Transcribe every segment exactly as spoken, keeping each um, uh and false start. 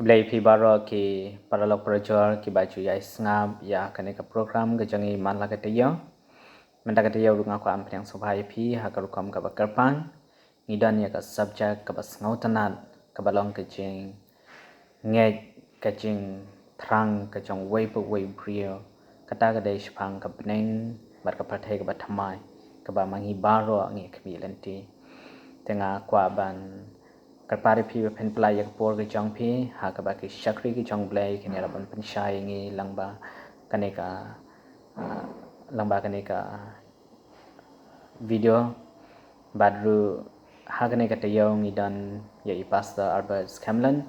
Khublei phi baroh ki paralok parajor kiba ju ïai sngap ïa kane ka program ka jong ngi man la ka taïew. Mynta ka taïew ruh nga kwah ban pynïasoh bha ïa phi ha ka rukom kaba kyrpang. Ngi don ïa ka subject kaba sngewtynnat kaba long ka jingngeit, ka jingthrang ka jong uwei pa uwei u briew. Kata ka dei shaphang ka bneng bad ka pyrthei kaba thymmai kaba ma ngi baroh ngi khmih lynti. Te nga kwah ban kyrpad ïa phi ba phin pynlait ïa ka por ka jong phi ha kaba ki shakri ka jong U Blei kin ïarap ban pynshai ïa ngi lyngba kane ka, ah, lyngba kane ka video. Bad ruh ha kane ka taïew ngi don ïa i Pastor Albert Scanlon,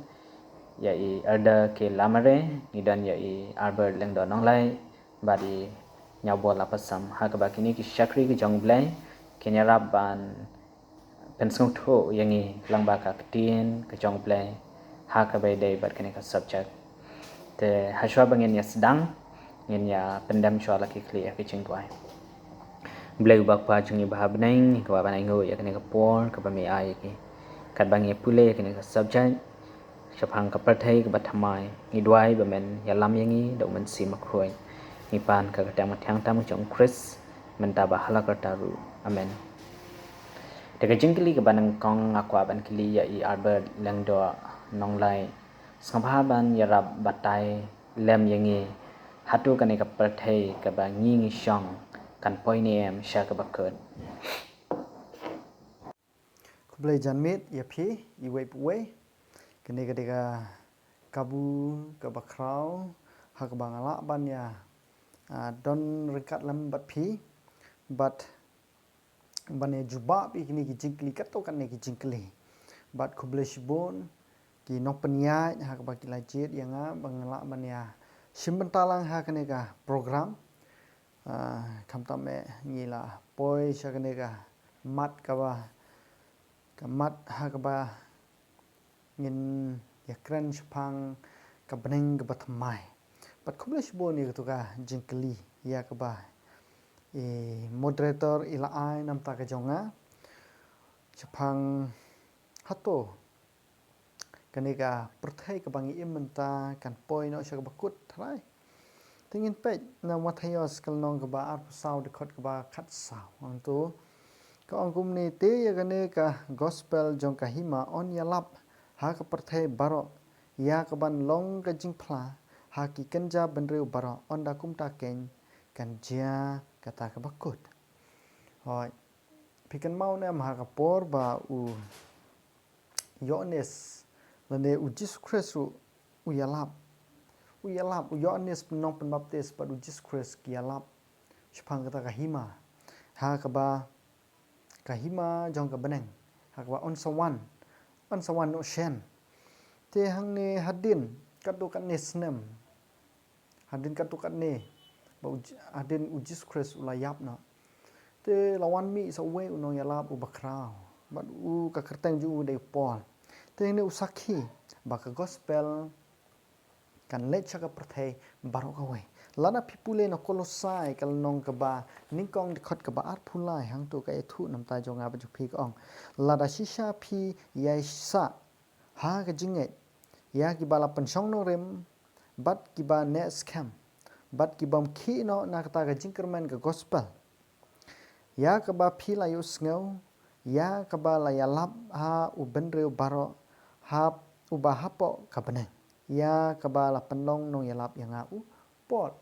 ïa i Elder K Lamare, ngi don ïa i Albert Lyngdoh Nonglait, bad i Ñiawbor Lapasam. Ha kaba kine ki shakri ka jong U Blei kin ïarap ban pynsngewthuh ïa ngi lyngba ka ktien ka jong U Blei ha kaba ïadei bad kane ka subject. Te hashwa ba ngin ïa sdang, ngin ïa pyndem shuwa la ki khlieh ha ka jingduwai. Blei uba kpa jong ngi ba ha bneng, ngi kwah ban ainguh ïa kane ka por kaba me ai ïa ngi. Katba ngi pule ïa kane ka subject shaphang ka pyrthei kaba thymmai, ngi duwai ba men ïalam ïa ngi da U Mynsiem Bakhuid. Ngi pan ka kyrteng mathiang tam ka jong U Khrist mynta bad ha la karta ruh. Amen. Te ka jingkylli kaba nyngkong nga kwah ban kylli ïa i Albert Lyngdoh Nonglait. Sngewbha ban ïarap batai lem ïa ngi, hato kane ka pyrthei kaba ngi ngi shong kan poi ne em sha kaba kut? Khublei janmiet ïa phi iwei pa iwei. Kane ka dei ka kabu kaba khraw ha kaba nga lah ban ïa, ah, don ryngkat lem bad phi bad ban ïa jubab ïa kine ki jingkylli katto katne ki jingkylli. Bad khublei shibun ki nongpynïaid ha kaba ki la jied ïa nga ba nga lah ban ïa shim bynta lang ha kane ka program. Ah, khamtam eh ngi la poi sha kane ka mat kaba, ka mat ha kaba ngin ïa kren shaphang ka bneng kaba thymmai. Bad khublei shibun ïa kato ka jingkylli ïa kaba i moderator i la ai na bynta ka jong nga shaphang hato kane ka pyrthei kaba ngi im mynta kan poi noh sha kaba kut, tharai? Te ngin peit na Mathaios ka lynnong kaba arphew saw dkhot kaba khatsaw. Hangto ka ong kumne: Te ïa kane ka gospel jong ka hima yn ïalap ha ka pyrthei baroh ïa kaban long ka jingphla ha ki kynja bynriew baroh, ynda kumta keiñ kan jia kata kaba kut. Hooid, phi kynmaw ne em ha ka por ba u Ïoannis lane u Jisu Khrist ruh u ïalap. U ïalap, u Ïoannis nongpynbaptis bad u Jisu Khrist ki ïalap shaphang kata ka hima. Ha kaba ka hima jong ka bneng, ha kaba yn sa wan, yn sa wan noh shen. Te hangne hadien katto katne snem, hadien katto katne ba u Ji-, hadien u Jisu Khrist u la ïap noh, te la wan mih sa uwei u nongïalap uba khraw, bad u, ka kyrteng jong u dei u Paul. Te hangne u sakhi ba ka gospel kan leit sha ka pyrthei baroh kawei. Lada phi pule na Kolosai ka lynnong kaba nyngkong dkhot kaba arphew lai, hangto ka ïathuh na bynta jong nga bad jong phi, ka ong: Lada shisha phi ïai sah ha ka jingngeit ïa kiba la pynshong nongrim bad kiba neh skhem bad ki bym khih noh na kata ka jingkyrmen ka gospel, ïa kaba phi la ïohsngew, ïa kaba la ïalap ha u bynriew baroh, ha uba hapoh ka bneng, ïa kaba la pynlong nongïalap ïa nga u Paul.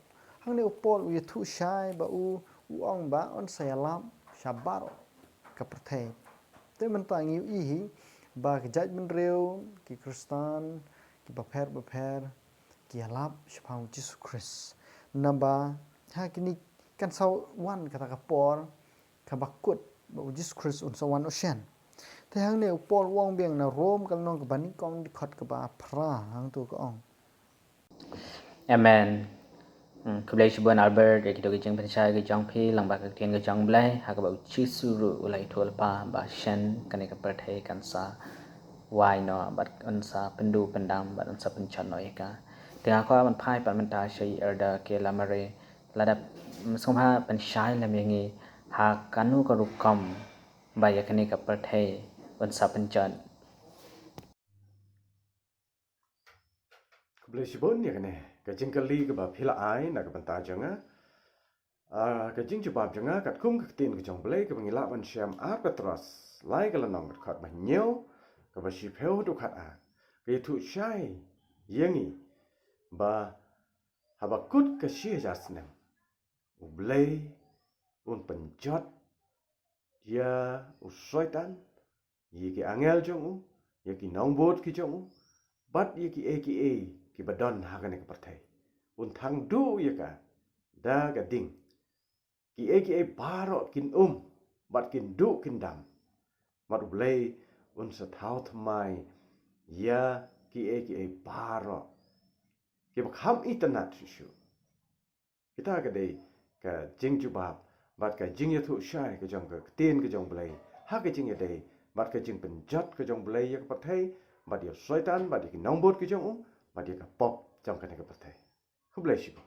Hangne u Paul u ïathuh shai ba u, u ong ba yn sa ïalap sha baroh ka pyrthei. Te mynta ngi ïohi hi ba ki jaitbynriew, ki Khristan kiba pher bapher ki ïalap shaphang u Jisu Khrist. Naba ha kine kan sa wan kata ka por kaba kut ba u Jisu Khrist un sa wan noh shen. Te hangne u Paul u ong biang na Rom ka lynnong kaba nyngkong dkhot kaba phra, hangto ka ong. Amen. Hmm, khublei shibun Albert ïa kito ki jingpynshai ki jong phi lyngba ka ktien ka jong U Blei, ha kaba u Jisu ruh u la ïathuh lypa ba shen kane ka pyrthei kan sa wai noh bad un sa pynduh pyndam bad un sa pynjot noh ïa ka. Te nga kwah ban phai pat mynta sha i Elder K Lamare, lada sngewbha pynshai lem ïa ngi ha kano ka rukom ba ïa kane ka pyrthei un sa pynjot. Khublei shibun ïa kane ka jingkylli kaba phi la ai na ka bynta jong nga. Ah, ka jingjubab jong nga katkum ka ktien ka jong U Blei kaba ngi lah ban shem, Ar Petros lai ka lynnong, ka dkhot ba hynñiew, kaba shiphew haduh khatar, ka ïathuh shai ïa ngi ba haba kut ka shi hajar snem, U Blei un pynjot ïa u Soitan, ïa ki angel jong u, ïa ki nongbud ki jong u, bad ïa kiei kiei kiba don ha kane ka pyrthei. Un thang duh ïa ka da ka ding. Kiei kiei baroh kin um bad kin duh kin dam. Bad U Blei un sa thaw thymmai ïa kiei kiei baroh kiba kham itynnad shuh shuh. Kita ka dei ka jingjubab bad ka jingïathuh shai ka jong ka ktien ka jong U Blei ha ka jingïadei bad ka jingpynjot ka jong U Blei ïa ka pyrthei, bad ïa u Soitan, bad ïa ki nongbud ki jong u, bad ïa ka pop jong kane ka pyrthei. Khublei shibun.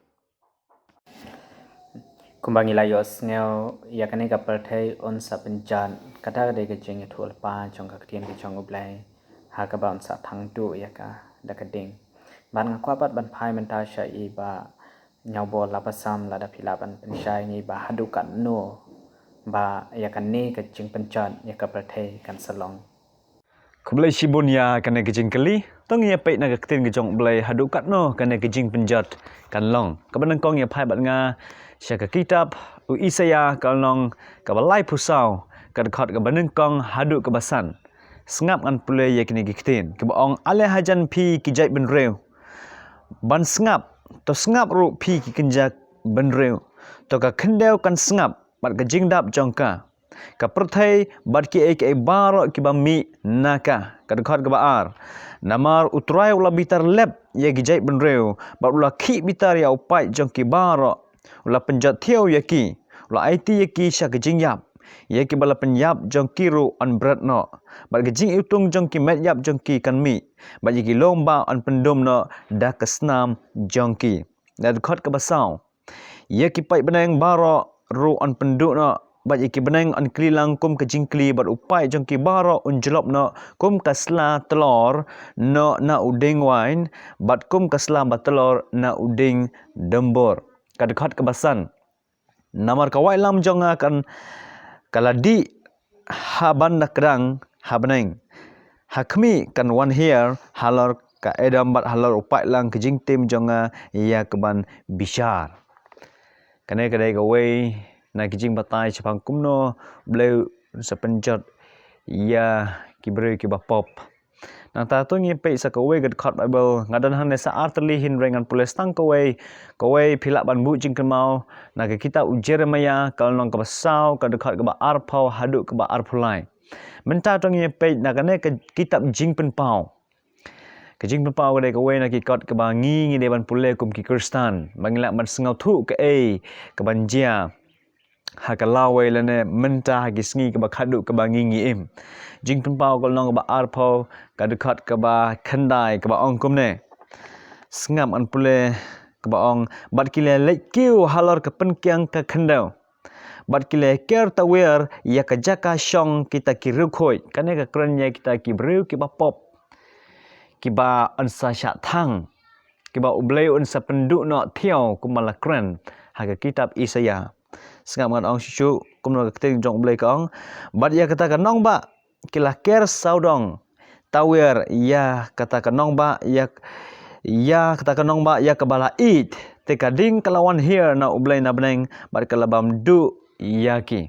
Kumba ngi la ïohsngew, ïa kane ka pyrthei un sa pynjot, kata ka dei ka jingïathuh lypa jong ka ktien ka jong U Blei, ha kaba un sa thang duh ïa ka da ka ding. Bad nga kwah pat ban phai mynta sha i Bah Ñiawbor Lapasam, lada phi lah ban pynshai ïa ngi ba haduh katno ba ïa kane ka jingpynjot ïa ka pyrthei kan sa long. Khublei shibun ïa kane ka jingkylli. To ngin ïa peit na ka ktien ka jong U Blei haduh katno kane ka jingpynjot kan long. Kaba nyngkong, ïa phai bad nga sha ka kitab u Isaïah, ka lynnong kaba laiphew saw, ka dkhot kaba nyngkong haduh kaba san. Sngap ngan pule ïa kine ki ktien. Kaba ong: Ale hajan phi ki jaitbynriew, ban sngap, to sngap ruh phi ki kynja bynriew, to ka khyndew kan sngap bad ka jingdap jong ka, ka pyrthei bad kiei kiei baroh kiba mih na ka. Ka dkhot kaba ar: Namar U Trai u la bitar lep ïa ki jaitbynriew, bad u la khih bitar ïa u paid jong ki baroh. U la pynjot thiaw ïa ki, u la aiti ïa ki sha ka jingïap, ïa kiba la pynïap jong ki ruh yn bret noh, bad ka jingïutung jong ki met ïap jong ki kan mih, bad ïa ki long bah yn pyndum noh da ka snam jong ki. Da dkhot kaba saw: Ïa ki paid bneng baroh ruh yn pynduh noh, bad ïa ki bneng yn kli lang kum ka jingkli, bad u paid jong ki baroh un jlop noh kum ka sla tlor noh na u dieng wain, bad kum ka sla ba tlor na u dieng dumbur. Ka dkhot kaba san: Namar ka waitlam jong nga kan, ka la dih ha ban da kdang ha bneng, ha khmih kan wan hiar halor ka Edom bad halor u paidlang ka jingtim jong nga ïa ka ban bishar. Kane ka dei kawei na ki jingbatai shaphang kumno U Blei un sa pynjot ïa ki briew kiba pop. Nangta to ngin peit sa kawei ka dkhot Baibl. Nga don hangne sa ar tylli, hynrei ngan pule tang kawei kawei, phi lah ban buh jingkynmaw na ka kitab u Jeremaïah, ka lynnong kaba saw, ka dkhot kaba arphew haduh kaba arphew lai. Mynta to ngin peit na kane ka kitab Jingpynpaw. Ka Jingpynpaw ka dei kawei na ki kot kaba ngi, ngi dei ban pule kum ki Khristan, ba ngin lah ban sngewthuh kaei kaban jia ha ka lawei lane mynta ha ki sngi kaba khadduh kaba ngi, ngi im. Jingpynpaw ka lynnong kaba arphew, ka dkhot kaba khyndai, kaba ong kumne. Sngap ngan pule, kaba ong: Bad ki la leit kiew halor ka pynkiang ka khyndew, bad ki la ker tawiar ïa ka jaka shong kita ki riewkhuid. Kane ka kren ïa kita ki briew kiba pop, kiba yn sa shah thang, kiba U Blei un sa pynduh noh thiaw, kumba la kren ha ka kitab Isaïah. Sngap ngan ong shuh shuh kumno ka ktien jong U Blei ka ong: Bad ïa kata ka nongbah ki la ker sawdong tawiar, ïa kata ka nongbah, ïa, ïa kata ka nongbah ïa kaba la ïeit, te ka ding ka la wan hiar na U Blei na bneng, bad ka la bam duh ïa ki.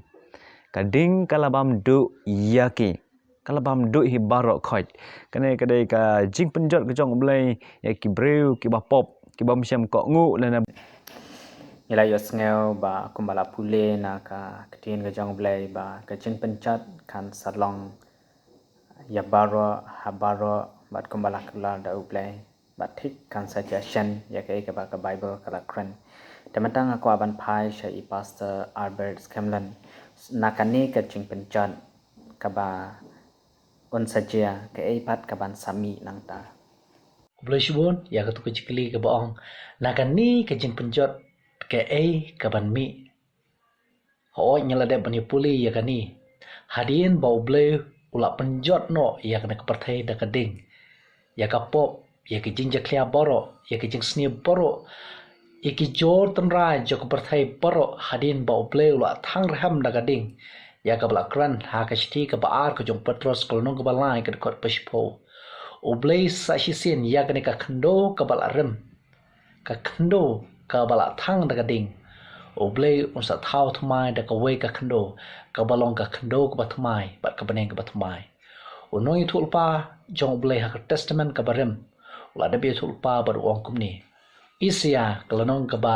Ka ding ka la bam duh ïa ki. Ka la bam duh hi baroh khoit. Kane ka dei ka jingpynjot ka jong U Blei ïa ki briew kiba pop, ki bym shym kohnguh lane. Ngi la ïohsngew ba kumba la pule na ka ktien ka jong U Blei ba ka jingpynjot kan sa long ïa baroh ha baroh, bad kumba la kular da U Blei, bad thik kan sa jia shen ïa kaei kaba ka Baibl ka la kren. Te mynta nga kwah ban phai sha i Pastor Albert Scanlon na kane ka jingpynjot kaba un sa jia, kaei pat kaban sa mih nangta. Khublei shibun ïa katu ka jingkylli kaba ong: Na kane ka jingpynjot kaei kaban mih? Hooid, ngi la dep ban ïa pule ïa kane. Hadien ba U Blei u la pynjot noh ïa kane ka pyrthei da ka ding, ïa ka pop ïa ki jingjakhlia baroh, ïa ki jingsniew baroh, ïa ki jor tynrai jong ka pyrthei baroh, hadien ba U Blei u la thang rhem da ka ding ïa kaba la kren ha ka shithi kaba ar ka jong u Petros, ka lynnong kaba lai, ka dkhot ba shiphew. U Blei sa shisien ïa kane ka khyndew kaba la rim, ka khyndew kaba la thang da ka ding. U Blei un sa thaw thymmai da kawei ka khyndew, kaba long ka khyndew kaba thymmai bad ka bneng kaba thymmai. U nongïathuhlypa jong U Blei ha ka Testament kaba rim u la dep ïathuhlypa bad u ong kumne. Isaïah ka lynnong kaba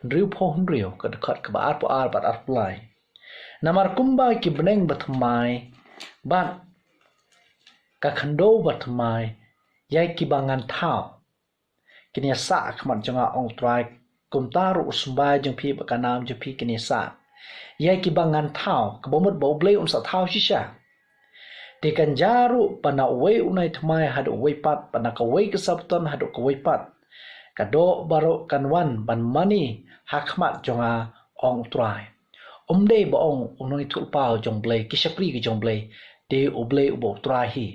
hynriewphew hynriew, ka dkhot kaba arphew ar bad arphew lai. Namar kumba ki bneng ba thymmai bad ka khyndew ba thymmai, ïa kiba ngan thaw, kin ïasah ha khmat jong nga, ong U Trai, kumta ruh u symbai jong phi bad ka nam jong phi kin ïasah. Ïa kiba ngan thaw, kaba mut ba U Blei un sa thaw shisha. Te kan jia ruh ba na uwei u nai thymmai haduh uwei pat, ba na kawei ka sabton haduh kawei pat, ka doh baroh kan wan ban mane ha khmat jong nga, ong U Trai. Ym dei ba ong u nongïathuhlypa jong U Blei, ki shakri ki jong U Blei, te U Blei uba U Trai hi.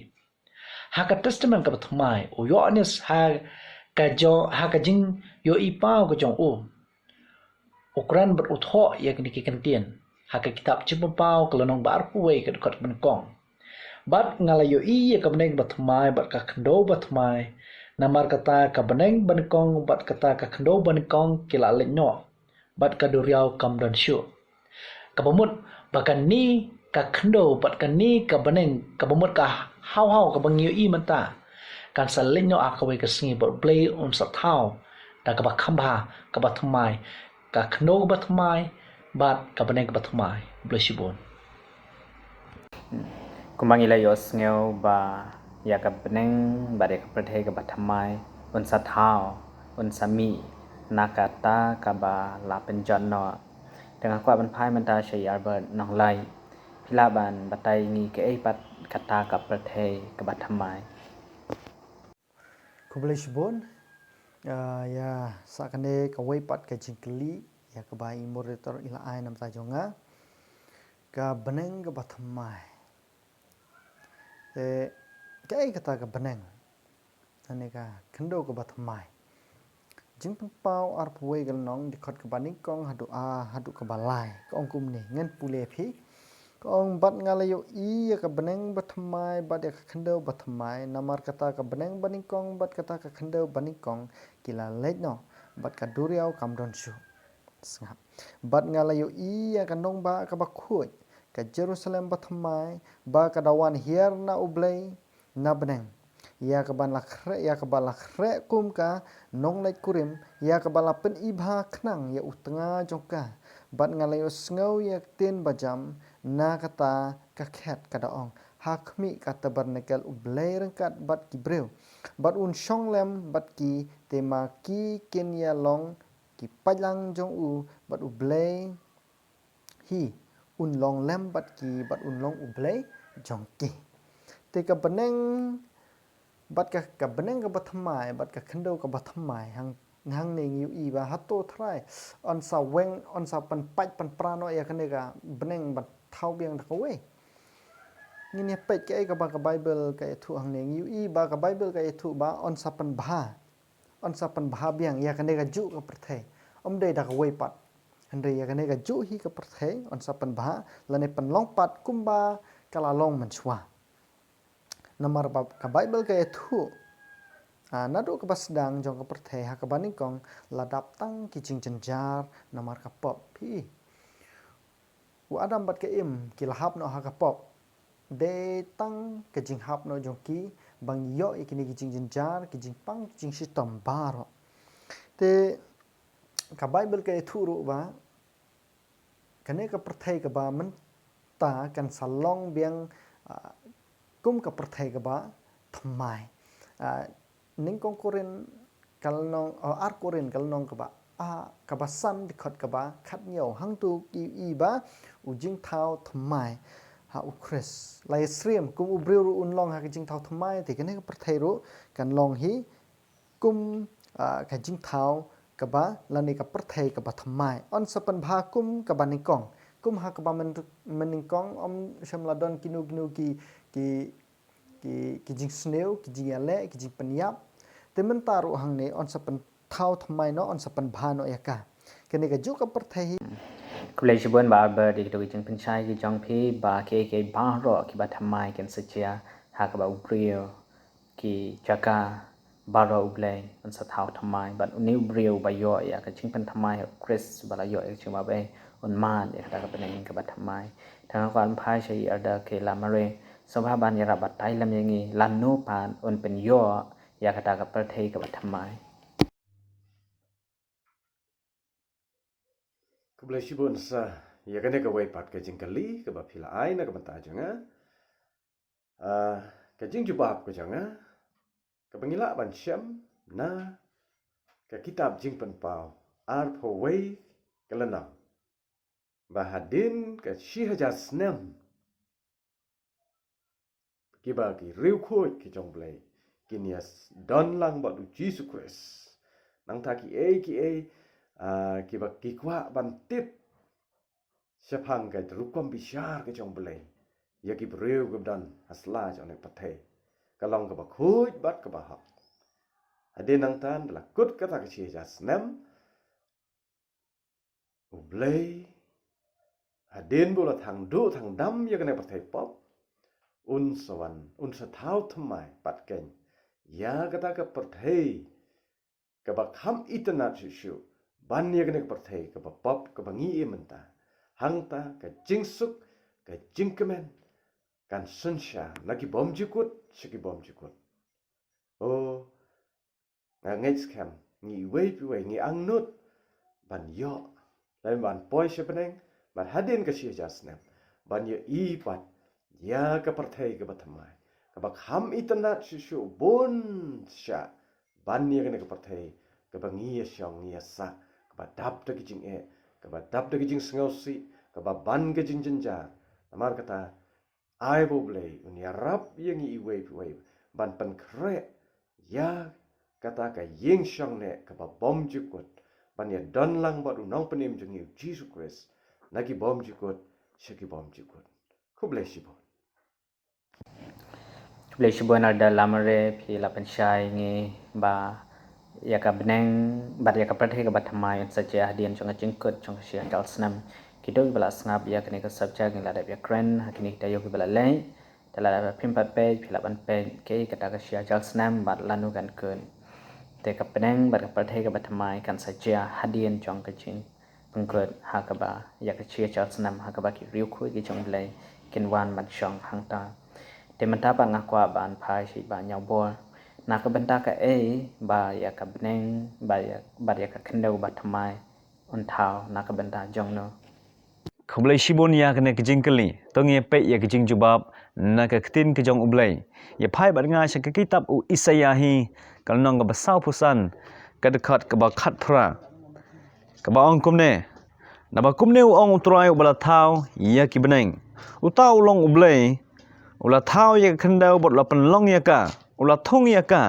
Ha ka Testament kaba thymmai, u Ïoannis ha ka jong, ha ka jingïohi paw ka jong u, u kren bad u thoh ïa kine ki kyntien ha ka kitab Jingpynpaw ka lynnong ba arphew wei, ka dkhot ba nyngkong. Bad nga la ïohi ïa ka bneng ba thymmai bad ka khyndew ba thymmai, namar kata ka bneng ba nyngkong bad kata ka khyndew ba nyngkong ki la leit noh, bad ka duriaw kam don shuh. Kaba mut ba kane ka khyndew bad kane ka bneng, kaba mut ka haw haw kaba ngi ïohi mynta, kan sa leit noh ha kawei ka sngi bad U Blei un sa thaw da kaba kham bha, kaba thymmai, ka khyndew kaba thymmai bad ka bneng kaba thymmai. Blei shibun. Kumba ngi la ïohsngew ba ïa ka bneng bad ïa ka pyrthei kaba thymmai un sa thaw, un sa mih na kata kaba la pynjot noh. Te nga kwah ban phai mynta sha i Albert Nonglait. Phi lah ban batai ngi kaei pat kata ka pyrthei kaba thymmai. Khublei shibun. Ah, ïa, sa kane kawei pat ka jingkylli ïa kaba i moderator i la ai na bynta jong nga. Ka bneng kaba thymmai. Te kaei kata ka bneng? Lane ka khyndew kaba thymmai. Jingpynpaw arphew wei ka lynnong, dkhot kaba nyngkong haduh a, haduh kaba lai. Ka ong kumne, ngan pule phi. Ka ong, bad nga la ïohi ïa ka bneng ba thymmai bad ïa ka khyndew ba thymmai, namar kata ka bneng ba nyngkong bad kata ka khyndew ba nyngkong ki la leit noh, bad ka duriaw kam don shuh. Sngap. Bad nga la ïohi ïa ka nongbah kaba khuid, ka Jerusalem ba thymmai, ba ka da wan hiar na U Blei na bneng, ïa kaba la khreh, ïa kaba la khreh kum ka nongleit kurim, ïa kaba la pyni bha khnang ïa u tnga jong ka. Bad nga la ïohsngew ïa ka ktien bajam na kata ka khet, ka da ong, ha khmih ka tabernakel U Blei ryngkat bad ki briew, bad un shong lem bad ki, te ma ki kin ïa long ki paidlang jong u, bad U Blei hi un long lem bad ki, bad un long U Blei jong ki. Te ka bneng, bad ka, ka bneng kaba thymmai, bad ka khyndew kaba thymmai, hang, hangne ngi ïohi ba hato Trai un sa weng, un sa pynpait pynpra noh ïa kane ka bneng ban thaw biang da kawei. Ngin ïa peit kaei kaba ka Baibl ka ïathuh hangne, ngi ïohi ba ka Baibl ka ïathuh ba un sa pynbha, un sa pynbha biang ïa kane kajuh ka pyrthei. Ym dei da kawei pat, hynrei ïa kane kajuh hi ka pyrthei un sa pynbha, lane pynlong pat kumba ka la long mynshuwa. Namar ba ka Baibl ka ïathuh, ah, naduh kaba sdang jong ka pyrthei ha kaba nyngkong la dap tang ki jingjynjar namar ka pop. Phi, u Adam bad ka Im ki la hap noh ha ka pop. Dei tang ka jinghap noh jong ki ba ngi ïoh ïa kine ki jingjynjar, ki jingpang, ki jingshitom baroh. Te ka Baibl ka ïathuh ruh ba kane ka pyrthei kaba mynta kan sa long biang, ah, kum ka pyrthei kaba thymmai. Ah, Nyngkong Korinth ka lynnong, oh, Ar Korinth ka lynnong kaba, ah, kaba san, dkhot kaba khathynñiew, hangto ngi ïohi ba u jingthaw thymmai ha u Khrist. La ïasyriem kum u briew ruh un long ha ka jingthaw thymmai, te kane ka pyrthei ruh kan long hi kum, ah, ka jingthaw kaba, lane ka pyrthei kaba thymmai. Un sa pynbha kum kaba nyngkong. Kum ha kaba myn-, mynnyngkong ym shym la don kino kino ki, ki, ki, ki jingsniew, ki jingïaleh, ki jingpynïap. Te mynta ruh hangne yn sa pynthaw thymmai noh, yn sa pynbha noh ïa ka. Kane ka juh ka pyrthei hi. Khublei shibun Bah Albert ïa kito ki jingpynshai ki jong phi, ba kiei kiei baroh kiba thymmai kin sa jia ha kaba u briew, ki jaka baroh U Blei un sa thaw thymmai, bad une u briew ba ïoh ïa ka jingpynthymmai ha u Khrist, ba la ïoh ïa ka jingbha ba un mad ïa kata ka bneng kaba thymmai. Te nga kwah ban phai sha i Elder Kayla Murray, sngewbha ban ïarap batai lem ïa ngi, lano pat un pynïoh ïa kata ka pyrthei kaba thymmai. Khublei shibun sa ïa kane kawei pat ka jingkylli kaba phi la ai na ka bynta jong nga. Ah, ka jingjubab ka jong nga, kaba ngi lah ban shem na ka kitab Jingpynpaw arphew wei ka lynnong, ba hadien ka shi hajar snem, kiba ki riewkhuid ki jong U Blei kin ïa s-, don lang bad U Jisu Khrist. Nangta kiei kiei, ah, kiba ki kwah ban tip shaphang ka rukom bishar ka jong U Blei ïa ki briew kiba don ha sla jong kane ka pyrthei, ka long kaba khuid bad kaba hok. Hadien nangta da la kut kata ka shi hajar snem, U Blei, hadien ba u la thang duh thang dam ïa kane ka pyrthei pop, un sa wan, un sa thaw thymmai pat keiñ ïa kata ka pyrthei kaba kham itynnad shuh shuh ban ïa kane ka pyrthei kaba pop kaba ngi im mynta. Hangta ka jingsuk, ka jingkmen kan synshar na ki bymjukut sha ki bymjukut. O, nga ngeit skhem ngi iwei pa iwei ngi angnud ban ïoh, lane ban poi sha bneng, bad hadien ka shi hajar snem ban ïohi pat ïa ka pyrthei kaba thymmai, kaba kham itynnad shuh shuh bun shah ban ïa kane ka pyrthei kaba ngi ïa shong ngi ïa sah, kaba dap da ki jingeh, kaba dap da ki jingsngewsih, kaba ban ka jingjynjar. Namar kata, ai ba U Blei un ïarap ïa ngi iwei pa iwei ban pynkhreh ïa kata ka ïing shongneh kaba bymjukut, ban ïa don lang bad u Nongpynim jong ngi U Jisu Khrist, na ki bymjukut sha ki bymjukut. Khublei shibun. Khublei shibun Elder Lamare, phi la pynshai ngi ba ïa ka bneng bad ïa ka pyrthei kaba thymmai yn sa jia hadien jong ka jingkut jong ka shi hajar snem. Kito kiba la sngap ïa kane ka subject ngi la dep ïakren ha kine ki taïew kiba la leit. Te lada phim pat peit, phi lah ban peit kaei kata ka shi hajar snem bad lano kan kut. Te ka bneng bad ka pyrthei kaba thymmai kan sa jia hadien jong ka jingpynkut, ha kaba ïa ka shi hajar snem ha kaba ki riewkhuid ki jong U Blei kin wan ban shong hangta. Te mynta pat nga kwah ban phai sha i Bah Ñiawbor, na ka bynta kaei ba ïa ka bneng bad ïa, bad ïa ka khyndew ba thymmai un thaw, na ka bynta jong no? Khublei shibun ïa kane ka jingkylli. To ngin ïa peit ïa ka jingjubab na ka ktien ka jong U Blei. Ïa phai bad nga sha ka kitab u Isaïah hi, ka lynnong kaba sawphew san, ka dkhot kaba khatphra, kaba ong kumne: Naba kumne u ong U Trai uba la thaw ïa ki bneng, uta u long U Blei, u la thaw ïa ka khyndew bad u la pynlong ïa ka, u la thung ïa ka,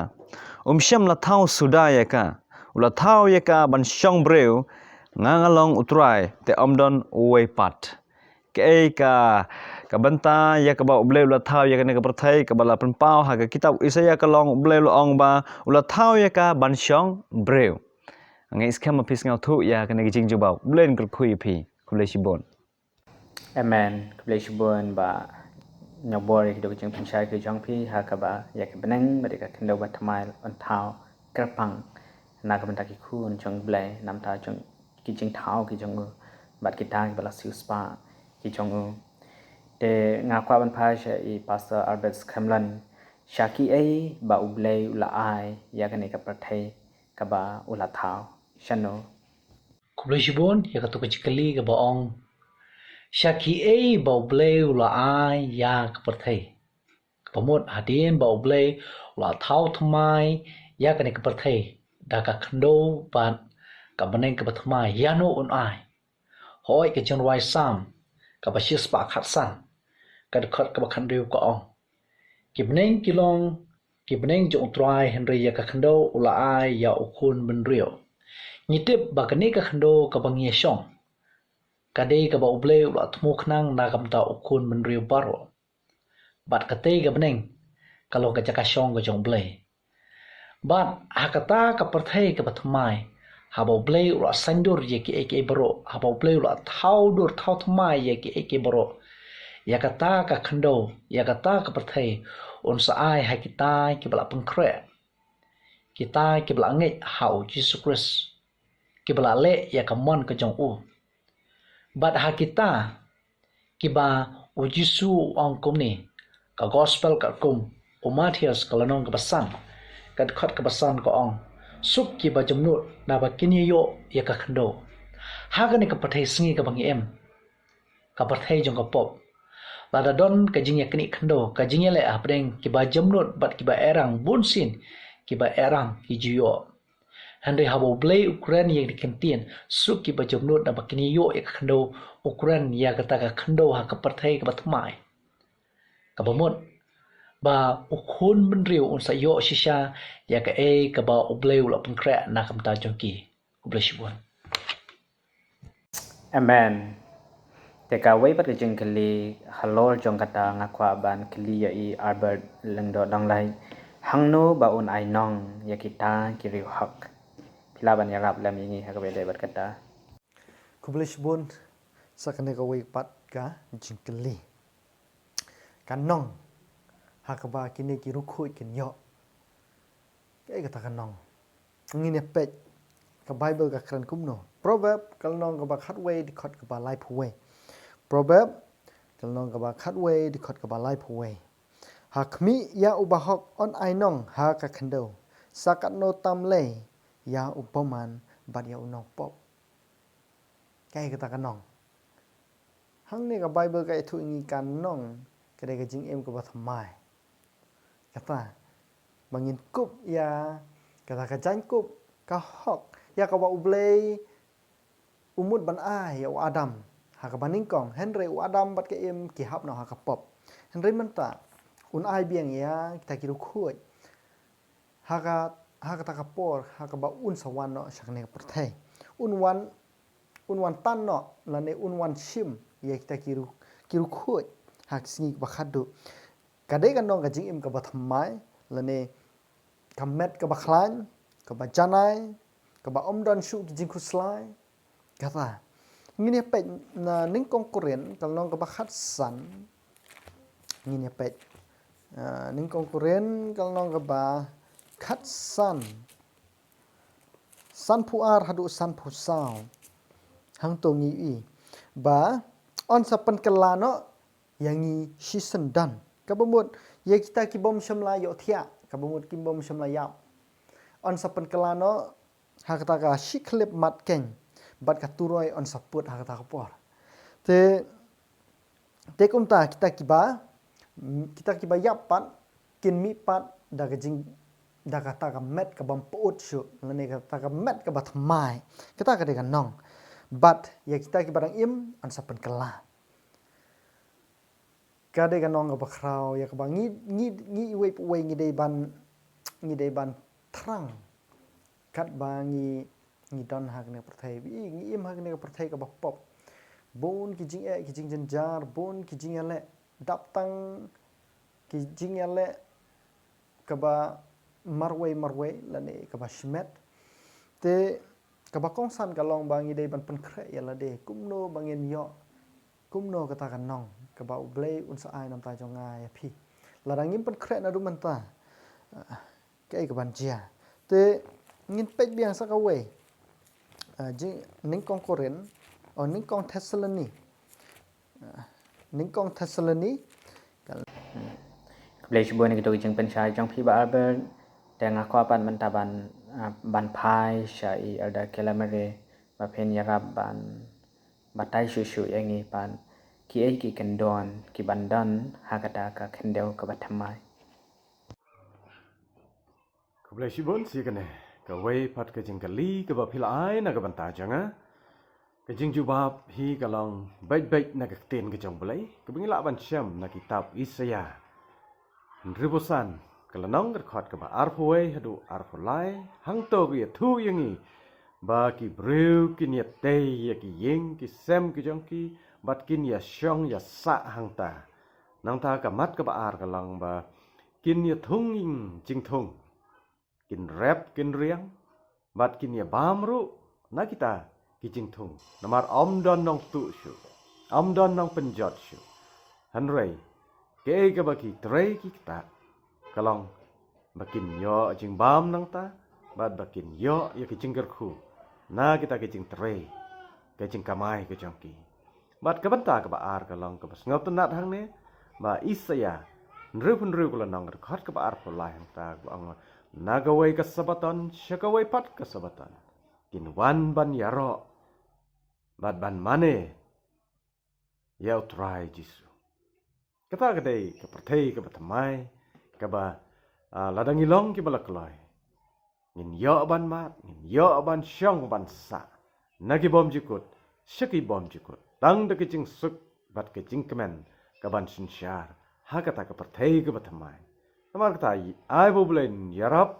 um shym la thaw suda ïa ka, u la thaw ïa ka ban shong briew. Nga nga long U Trai, te ym don uwei pat. Kaei ka, ka bynta ïa kaba U Blei u la thaw ïa kane ka pyrthei, kaba la pynpaw ha ka kitab u Isaïah ka long U Blei u la ong ba u la thaw ïa ka ban shong briew. Nga ngeit skhem ba phi sngewthuh ïa kane ka jingjubab. U Blei un kyrkhu ïa phi. Khublei shibun. Amen. Khublei shibun Bah Ñiawbor ïa kito ki jingpynshai ki jong phi ha kaba ïa ka bneng bad ïa ka khyndew ba thymmai yn thaw kyrpang na ka bynta ki khun jong U Blei, na ka bynta jong ki jingthaw ki jong u bad kita kiba la siewspah ki jong u. Te nga kwah ban phai sha i Pastor Albert Skhem Lane, sha kiei ba U Blei u la ai ïa kane ka pyrthei kaba u la thaw, shano? Khublei shibun ïa kato ka jingkylli kaba ong, sha kiei ba U Blei u la ai ïa ka pyrthei. Kaba mut hadien ba U Blei u la thaw thymmai ïa kane ka pyrthei da ka khyndew bad ka bneng kaba thymmai, ïano un ai? Hooid, ka jingrwai Salm kaba shispah khatsan, ka dkhot kaba khathynriew ka ong, ki bneng ki long ki bneng jong U Trai, hynrei ïa ka khyndew u la ai ïa u khun bynriew. Ngi tip ba kane ka khyndew kaba ngi ïa shong, ka dei kaba U Blei u la thmu khnang na ka bynta u khun bynriew baroh. Bad katei ka bneng ka long ka jaka shong ka jong U Blei. Bad ha kata ka pyrthei kaba thymmai, haba U Blei u la saiñdur ïa kiei kiei baroh, haba U Blei u la thaw dur thaw thymmai ïa kiei kiei baroh, ïa kata ka khyndew, ïa kata ka pyrthei, un sa ai ha kita kiba la pynkhreh, kita kiba la ngeit ha U Jisu Khrist, kiba la leh ïa ka mon ka jong u. Bad ha kita kiba U Jisu u ong kumne, ka gospel katkum u Mathaios ka lynnong kaba san, ka dkhot kaba san ka ong, suk kiba jemnud naba kin ïoh ïa ka khyndew. Ha kane ka pyrthei sngi kaba ngi im, ka pyrthei jong ka pop, lada don ka jingïaknieh khyndew, ka jingïaleh hapdeng kiba jemnud bad kiba erang, bunsien kiba erang ki ju ïoh. Hynrei haba U Blei u kren ïa kine ki ktien, suk kiba jemnud naba kin ïoh ïa ka khyndew, u kren ïa kata ka khyndew ha ka pyrthei kaba thymmai. Kaba mut ba u khun bynriew un sa ïoh shisha ïa kaei kaba U Blei u la pynkhreh na ka bynta jong ki. Khublei shibun. Amen. Te kawei pat ka jingkylli halor jong kata nga kwah ban kylli ïa i Albert Lyngdoh Donglait. Hangno ba un ai nong ïa kita ki riewhok. Phi lah ban ïarap lem ïa ngi ha kaba ïadei bad kata. Khublei shibun, sa kane kawei pat ka jingkylli. Ka nong ha kaba kine ki riewkhuid kin ïoh. Kaei kata ka nong? Ngin ïa peit ka Baibl ka kren kumno. Proverb ka lynnong kaba khatwei dkhot kaba laiphew wei. Proverb ka lynnong kaba khatwei dkhot kaba laiphew wei. Ha khmih ïa u bahok yn ai nong ha ka khyndew, sa katno tam lei ïa u bymman bad ïa u nongpop. Kaei kata ka nong? Hangne ka Baibl ka ïathuh ïa ngi ka nong ka dei ka jingim kaba thymmai. Kata ba ngin kup ïa kata ka jaiñkup, ka hok ïa kaba U Blei u mut ban ai ïa u Adam ha kaba nyngkong, hynrei u Adam bad ka Im ki hap noh ha ka pop. Hynrei mynta un ai biang ïa kita ki riewkhuid ha ka, ha kata ka por ha kaba un sa wan noh sha kane ka pyrthei. Un wan, un wan tan noh lane un wan shim ïa kita ki riew, ki riewkhuid ha ka sngi kaba khatduh. Ka dei ka nong ka jingim kaba thymmai lane ka met kaba khlaiñ, kaba janai, kaba ym don shuh ki jingkhuslai. Kata ngin ïa peit na Nyngkong Korinth ka lynnong kaba khatsan. Ngin ïa peit, ah, Nyngkong Korinth ka lynnong kaba khatsan, sanphew ar haduh sanphew saw. Hangto ngi ïohi ba yn sa pynkylla noh ïa ngi shisyndon. Kaba mut ïa kita ki bym shym la ïohthiah, kaba mut ki bym shym la ïap, yn sa pynkylla noh ha kata ka shi khyllipmat keiñ, bad ka turoi yn sa put ha kata ka por. Te, te kumta kita kiba, kita kiba ïap pat kin mih pat da ka jing, da kata ka met kaba ym pyut shuh lane kata ka met kaba thymmai. Kata ka dei ka nong. Bad ïa kita kiba dang im yn sa pynkylla. Ka dei ka nong kaba khraw ïa kaba ngi, ngi, ngi iwei pa iwei ngi dei ban, ngi dei ban thrang. Katba ngi, ngi don ha kane ka pyrthei, ngi im ha kane ka pyrthei kaba pop. Bun ki jingeh, ki jingjynjar, bun ki jingïaleh, dap tang ki jingïaleh kaba marwei marwei lane kaba shimet. Te kaba kongsan ka long ba ngi dei ban pynkhreh ïa lade kumno ba ngin ïoh, kumno kata ka nong kaba U Blei un sa ai na bynta jong nga ïa phi. Lada ngim pynkhreh naduh mynta, ah, kaei kaban jia? Te ngin peit biang sa kawei, ah, jing, Nyngkong Korinth, oh, Nyngkong Thessaloni. Ah, Nyngkong Thessaloni. Khublei shibun ïa kito ki jingpynshai jong phi Bah Albert. Te nga kwah pat mynta ban, ah, ban phai sha i Elder Kelamere ba phin ïarap ban batai shuh shuh ïa ngi pat kiei ki kyndon kiban don ha kata ka khyndew kaba thymmai. Khublei shibun. Shi kane kawei pat ka jingkylli kaba phi la ai na ka bynta jong nga. Ka jingjubab hi ka long beit beit na ka ktien ka jong U Blei kaba ngi lah ban shem na kitab Isaïah hynriewphew san, ka lynnong ka dkhot kaba arphew wei haduh arphew lai. Hangto ka ïathuh ïa ngi ba ki briew kin ïatei ïa ki ïing ki sem ki jong ki bad kin ïashong ïasah hangta. Nangta ka mat kaba ar ka long ba kin ïathung ïing jingthung. kin rep kin riang, bad kin ïa bam ruh na kita ki jingthung. Namar ym don nongtuh shuh, ym don nongpynjot shuh. Hynrei kaei kaba ki trei ki ktah ka long ba kin ïoh jingbam nangta, bad ba kin ïoh ïa ki jingkyrkhu na kita ki jingtrei, ki jingkamai ki jong ki. Bad ka bynta kaba ar ka long kaba sngewtynnad hangne, ba Isaïah hynriew hynriew ka lynnong, ka dkhot kaba arphew lai hangta kaba ong, na kawei ka Sabbaton sha kawei pat ka Sabbaton kin wan ban ïaroh bad ban mane ïa U Trai Jisu. Kata ka dei ka pyrthei kaba thymmai, kaba, ah, lada ngi long kiba la kloi, ngin ïoh ban mad, ngin ïoh ban shong ban sah na ki bymjukut sha ki bymjukut, tang da ka jingsuk bad ka jingkmen ka ban synshar ha kata ka pyrthei kaba thymmai. Namar kata, ai ba U Blei un ïarap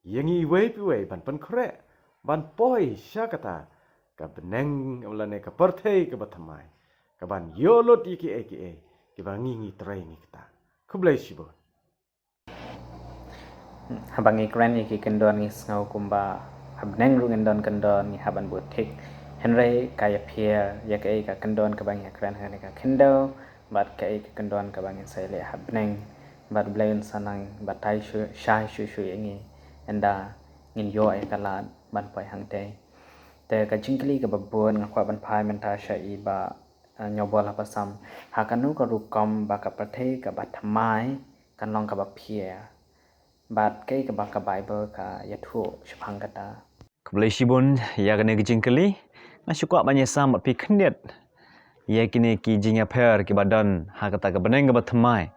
ïa ngi iwei pa iwei ban pynkhreh, ban poi sha kata ka bneng lane ka pyrthei kaba thymmai, ka ban ïoh lut ïa kiei kiei kiba ngi ngi trei ngi ktah. Khublei shibun. Haba ngi kren ïa ki kyndon ngi sngew kumba ha bneng ruh ngin don kyndon, ngi hap ban bud thik. Hynrei ka ïapher ïa kaei ka kyndon kaba ngi kren hangne ka khyndew bad kaei ka kyndon kaba ngin sa ïaleh ha bneng. Bad U Blei un sa nang batai shuh, shai shuh shuh ïa ngi ynda ngin ïoh ïa ka lad ban poi hangtei. Te ka jingkylli kaba bud nga kwah ban phai mynta sha i Bah, eh, Hynñiewbor Lapasam. Ha kano ka rukom ba ka pyrthei kaba thymmai kan long kaba pher, bad kaei kaba ka Baibl ka ïathuh shaphang kata? Khublei shibun ïa kane ka jingkylli. Nga shu kwah ban ïasam bad phi khyndiat ïa kine ki jingïapher kiba don ha kata ka bneng kaba thymmai.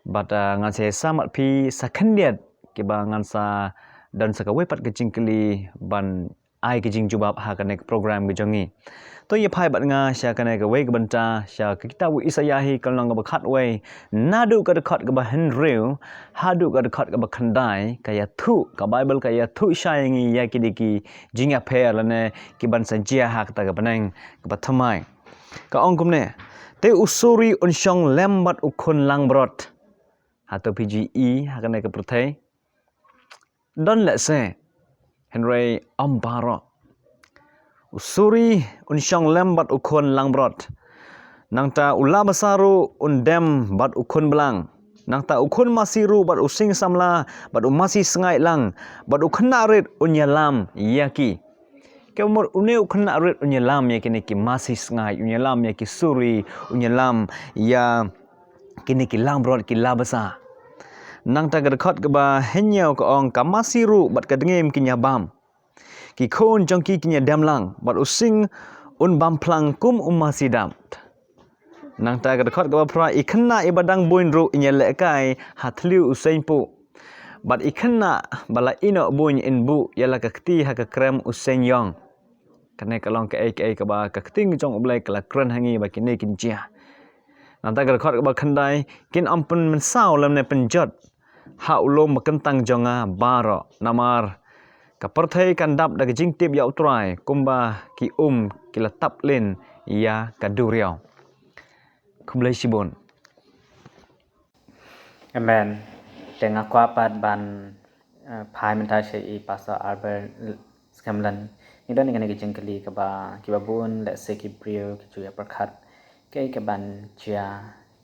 Bad, ah, ngan sa ïasam bad phi sa khyndiat kiba ngan sa don sa kawei pat ka jingkylli ban ai ka jingjubab ha kane ka program ka jong ngi. To ïa phai bad nga sha kane kawei ka bynta, sha ka kitab u Isaïah hi ka lynnong kaba khatwei, naduh ka dkhot kaba hynriew haduh ka dkhot kaba khyndai, ka ïathuh, ka Baibl ka ïathuh shai ïa ngi ïa kine ki jingïapher lane ki ban sa jia ha kata ka bneng kaba thymmai. Ka ong kumne: Te u suri un shong lem bad u khun langbrot. Hato phi ju i ha kane ka pyrthei? Don lehse, hynrei ym baroh. U suri un shong lem bad u khun langbrot. Nangta u labasa ruh un dem bad u khun blang. Nangta u khun masi ruh bad u sing samla bad u masi sngaid lang, bad u khynnah rit un ïalam ïa ki. Ka mut une u khynnah rit un ïalam ïa kine ki masi sngaid, un ïalam ïa ki suri, un ïalam ïa kine ki langbrot, ki labasa. Nangta ka dkhot kaba hynñiew ka ong: Ka masi ruh bad ka dngiem kin ïa bam. Ki khun jong ki kin ïa dem lang, bad u sing un bam phlang kum u masi dap. Nangta ka dkhot kaba phra: I khynnah iba dang buiñ ruh in ïa lehkai ha thliew u seiñ puh, bad i khynnah ba la ïehnoh buiñ in buh ïa la ka kti ha ka krem u seiñ ïong. Kane ka long kaei kaei kaba ka ktien jong U Blei ka la kren ha ngi ba kine kin jia. Nangta ka dkhot kaba khyndai: Kin ym pynmynsaw lymne pynjot ha u lum ba kyntang jong nga baroh. Namar ka pyrthei kan dap da ka jingtip ïa U Trai, kumba ki um ki la tap lin ïa ka duriaw. Khublei shibun. Amen. Te nga kwah pat ban, eh, phai mynta sha i Pastor Albert Skemlan. Ngi don ïa kane ka jingkylli kaba, kiba bun lehse ki briew ki ju ïa pyrkhat kaei kaban jia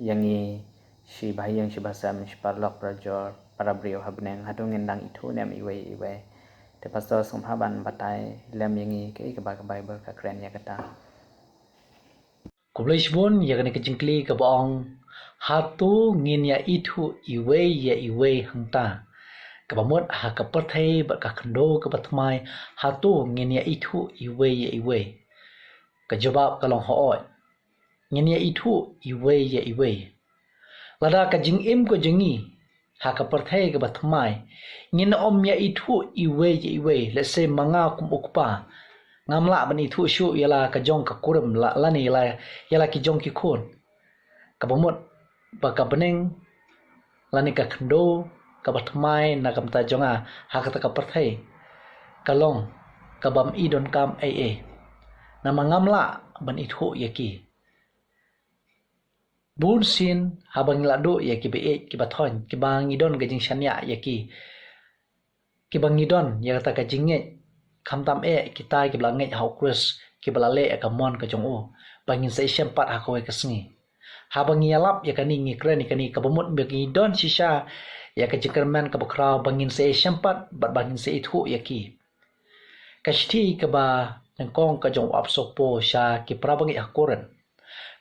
ïa ngi, shi bahaïing shi bahasem, shi paralok parajor, para briew ha bneng, hato ngin dang ithuh ne em iwei iwei. Te Pastor, sngewbha ban batai lem ïa ngi kaei kaba ka Baibl ka kren ïa kata. Khublei shibun ïa kane ka jingkylli kaba ong, hato ngin ïa ithuh iwei ïa iwei hangta? Kaba mut ha ka pyrthei bad ka khyndew kaba thymmai, hato ngin ïa ithuh iwei ïa iwei? Ka jubab ka long hooid. Ngin ïa ithuh iwei ïa iwei. Lada ka jingim ka jong ngi ha ka pyrthei kaba thymmai, ngin ym ïa ithuh iwei ïa iwei. Lehse ma nga kum u kpa, ngam lah ban ithuh shuh ïa la ka jong ka kurim la, lane ïa la, ïa la ki jong ki khun. Kaba mut ba ka bneng lane ka khyndew kaba thymmai na ka bynta jong nga ha kata ka pyrthei ka long kabym i donkam ei ei. Namar ngam lah ban ithuh ïa ki. Bun sien haba ngi la duh ïa kiba ïeit kiba thoiñ, kiba ngi don ka jingshaniah ïa ki, kiba ngi don ïa kata ka jingngeit, khamtam eh kita kiba la ngeit ha U Khrist, kiba la leh ïa ka mon ka jong u, ba ngin sa ïashem pat ha kawei ka sngi. Haba ngi ïalap ïa kane, ngi kren ïa kane, kaba mut ba ngi don shisha ïa ka jingkyrmen kaba khraw ba ngin sa ïashem pat bad ba ngin sa ithuh ïa ki. Ka shithi kaba nyngkong ka jong u apostol Paul sha ki para bangeit ha Korinth,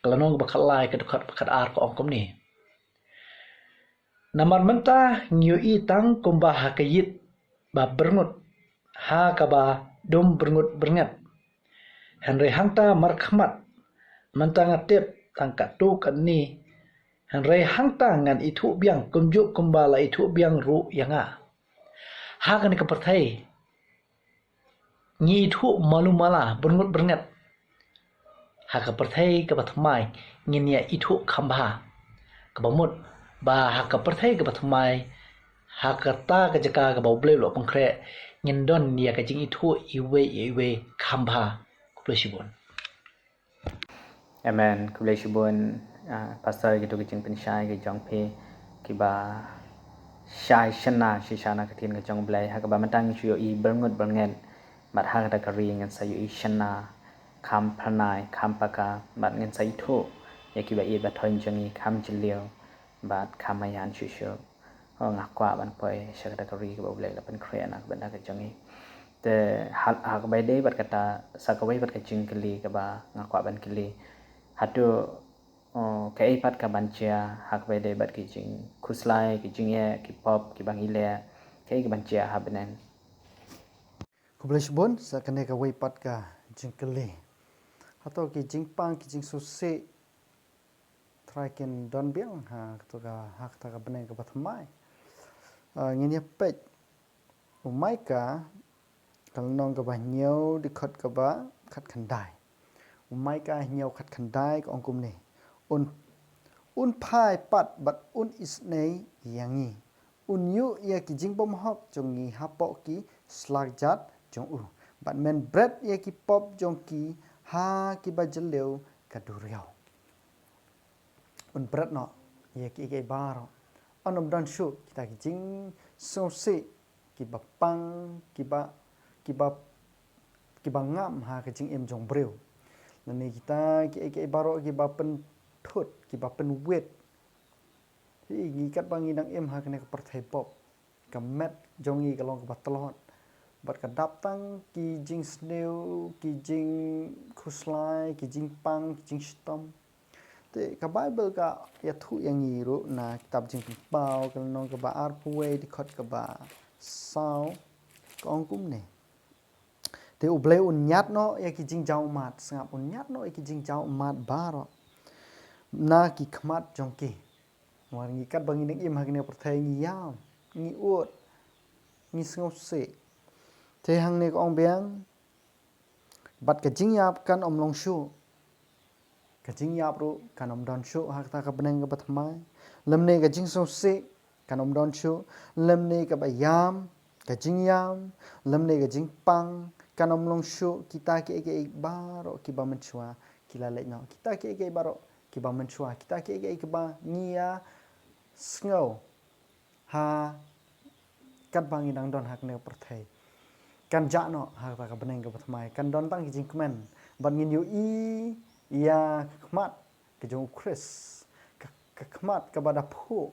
ka lynnong kaba khatlai, ka dkhot ba khatar, ka ong kumne: Namar mynta ngi ïohi tang kumba ha ka ïit ba byrngut, ha kaba dum byrngut byrnget. Hynrei hangta markhmat, mynta nga tip tang katto katne. Hynrei hangta ngan ithuh biang kumjuh kumba la ithuh biang ruh ïa nga. Ha kane ka pyrthei ngi ithuh malu mala, byrngut byrnget. Ha ka pyrthei kaba thymmai ngin ïa ithuh kham bha. Kaba mut ba ha ka pyrthei kaba thymmai, ha kata ka jaka kaba U Blei u la pynkhreh, ngin don ïa ka jingithuh iwei ïa iwei kham bha. Khublei shibun. Amen. Khublei shibun, ah, Pastor, kito ki jingpynshai ki jong phi kiba shai shynna shisha na ka ktien ka jong U Blei, ha kaba mynta ngi shu ïohi byrngut byrnget, bad ha kata ka ri ngin sa ïohi shynna kham phyrnai, kham paka, bad ngin sa ithuh ïa kiba ïeit ba thoiñ jong ngi kham jylliew bad kham maïan shuh shuh. Oh, nga kwah ban poi sha kata ka ri kaba U Blei la pynkhreh na ka bynta ka jong ngi. Te ha, ha kaba ïadei bad kata, sa kawei pat ka jingkylli kaba nga kwah ban kylli. Hato, oh, kaei pat kaban jia ha kaba ïadei bad ki jingkhuslai, ki jingeh, ki pop kiba ngi leh, kaei kaban jia ha bneng? Khublei shibun, sa kane kawei pat ka jingkylli. Hato ki jingpang, ki jingsngewsih, Trai kin don biang ha kata ka, ha kata ka bneng kaba thymmai? Ah, ngin ïa peit u Maika, ka lynnong kaba hynñiew, dkhot kaba khatkhyndai. U Maika hynñiew khatkhyndai ka ong kumne: Un, un phai pat bad un isynei ïa ngi. Un ïuh ïa ki jingbymhok jong ngi hapoh ki sla kjat jong u, bad men bret ïa ki pop jong ki ha kiba jylliew ka duriaw. Un bret noh ïa kiei kiei baroh. Un ym don shuh kita ki jingsngewsih kiba pang, kiba, kiba, kiba ngam ha ka jingim jong briew. Lane kita kiei kiei baroh kiba pynthut, kiba pynwit. Hi, ngi katba ngi dang im ha kane ka pyrthei pop, ka met jong ngi ka long kaba tlot. Bad ka dap tang ki jingsniew, ki jingkhuslai, ki jingpang, ki jingshitom. Te ka Baibl ka ïathuh ïa ngi ruh na kitab Jingpynpaw, ka lynnong kaba arphew wei, dkhot kaba saw, ka ong kumne: Te U Blei un ñiad noh ïa ki jingjaw ummat, sngap, un ñiad noh ïa ki jingjaw ummat baroh na ki khmat jong ki. Namar ngi katba ngi dang im ha kane ka pyrthei ngi ïam, ngi ud, ngi sngewsih. Te hangne ka ong biang, bad ka jingïap kan ym long shuh. Ka jingïap ruh kan ym don shuh ha kata ka bneng kaba thymmai. Lymne ka jingsngewsih kan ym don shuh. Lymne kaba ïam, ka jingïam, lymne ka jingpang kan ym long shuh. Kita kiei kiei baroh kiba mynshuwa ki la leit noh. Kita kiei kiei baroh kiba mynshuwa, kita kiei kiei kiba ngi ïa sngew ha katba ngi dang don ha kane ka pyrthei, kan jah noh ha kata ka bneng kaba thymmai. Kan don tang ki jingkmen. Bad ngin ïohi ïa ka khmat ka jong U Khrist, ka, ka khmat kaba da phuh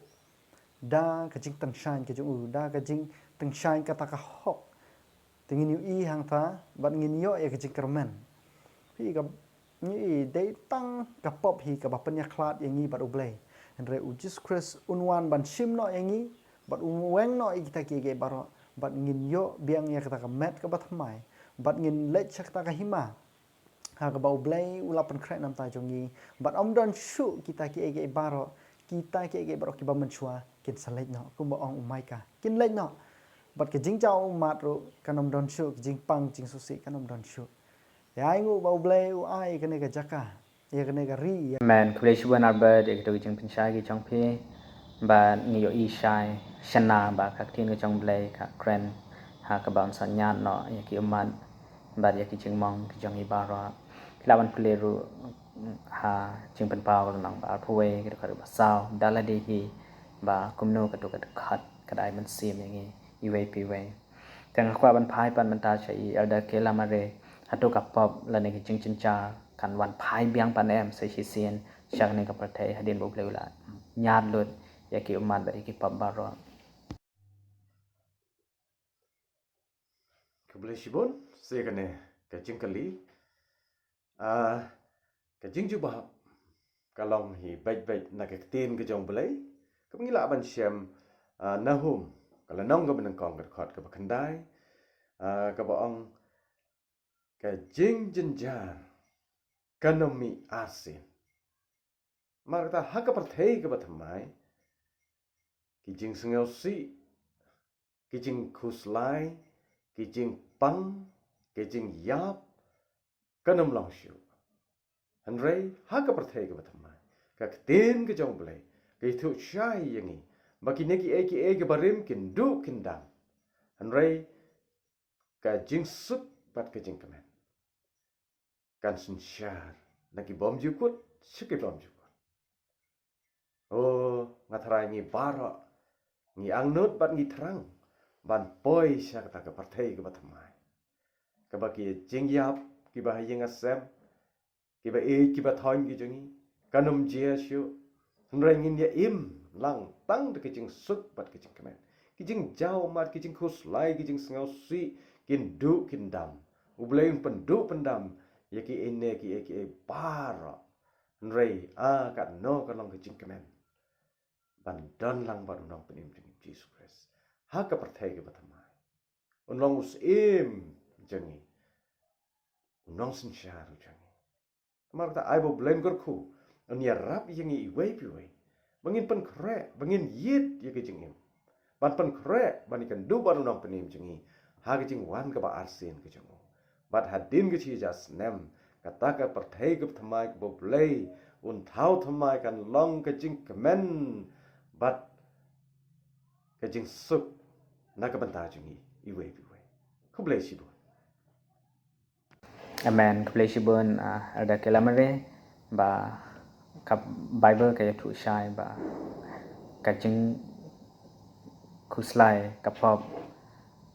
da ka jingtyngshaiñ ka jong u, da ka jingtyngshaiñ kata ka hok. Te ngin ïohi hangta bad ngin ïoh ïa ka jingkyrmen. Hi ka, ngi i dei tang ka pop hi kaba pynïakhlad ïa ngi bad U Blei. Hynrei U Jisu Khrist un wan ban shim noh ïa ngi bad un weng noh ïa kita kiei kiei baroh, bad ngin ïoh biang ïa kata ka met kaba thymmai, bad ngin leit sha kata ka hima ha kaba U Blei u la pynkhreh na bynta jong ngi. Bad ym don shuh kita kiei kiei baroh, kita kiei kiei baroh kiba mynshuwa kin sa leit noh, kumba ong u Maika, kin leit noh. Bad ka jingjaw ummat ruh kan ym don shuh, ka jingpang jingsngewsih kan ym don shuh. Ïa, ai nguh ba U Blei u ai kane ka jaka, ïa kane ka ri, ïa. Amen. Khublei shibun Albert ïa kito ki jingpynshai ki jong phi. Bad ngi ïohi shai shynna ba ka ktien ka jong U Blei ka kren ha kaba un sa ñiad noh ïa ki ummat bad ïa ki jingmong ki jong ngi baroh. Phi lah ban pule ruh ha Jingpynpaw ka lynnong ba arphew wei, ka dkhot ba saw, da lade hi ba kumno kato ka dkhot ka da ai mynsiem ïa ngi iwei pa iwei. Te nga kwah ban phai pat mynta sha i Elder Kela Mare, hato ka pop lane ka jingjynjar kan wan phai biang pat ne em sa shisien sha kane ka pyrthei hadien ba U Blei u la ñiad lut ïa ki ummat bad ïa ki pop baroh. Khublei shibun, sa kane ka jingkylli. Ah, ka jingjubab ka long hi beit beit na ka ktien ka jong U Blei. Kaba ngi lah ban shem, ah, Nahum, ka lynnong kaba nyngkong ka dkhot kaba khyndai, ah, kaba ong ka jingjynjar kan ym mih arsien. Namar kata ha ka pyrthei kaba thymmai, ki jingsngewsih, ki jingkhuslai, ki jingpang, ki jingïap, kan ym long shuh. Hynrei ha ka pyrthei kaba thymmai, ka ktien ka jong U Blei ka ïathuh shai ïa ngi ba kine kiei kiei kiba rim kin duh kin dam. Hynrei ka jingsuk bad ka jingkmen kan synshar na ki bymjukut sha ki bymjukut. O, nga tharai ngi baroh ngi angnud bad ngi thrang ban poi sha kata ka pyrthei kaba thymmai, kaba ki jingïap kiba ha ïing ha sem, kiba ïeit kiba thoiñ ki jong ngi, kan ym jia shuh. Hynrei ngin ïa im lang tang da ki jingsuk bad ki jingkmen. Ki jingjaw ummat, ki jingkhuslai, ki jingsngewsih kin duh kin dam. U Blei un pynduh pyndam ïa kiei ne kiei kiei baroh. Hynrei, ah, katno ka long ka jingkmen ban don lang bad U Nongpynim jong ngi Jisu Khrist ha ka pyrthei kaba thymmai. Un long u syiem jong ngi, u nongsynshar jong ngi. Namar kata ai ba U Blei un kyrkhu, un ïarap ïa ngi iwei pa iwei ba ngin pynkhreh, ba ngin ïit ïa ka jingim, ban pynkhreh ban ïakynduh bad U Nongpynim jong ngi ha ka jingwan kaba arsien ka jong u. Bad hadien ka shi hajar snem, kata ka pyrthei kaba thymmai kaba U Blei un thaw thymmai kan long ka jingkmen bad ka jingsuk na ka bynta jong ngi iwei pa iwei. Khublei shibun. Amen. Khublei shibun, ah, Elder Kela Mare, ba ka Bible ka ïathuh shai ba ka jingkhuslai, ka pop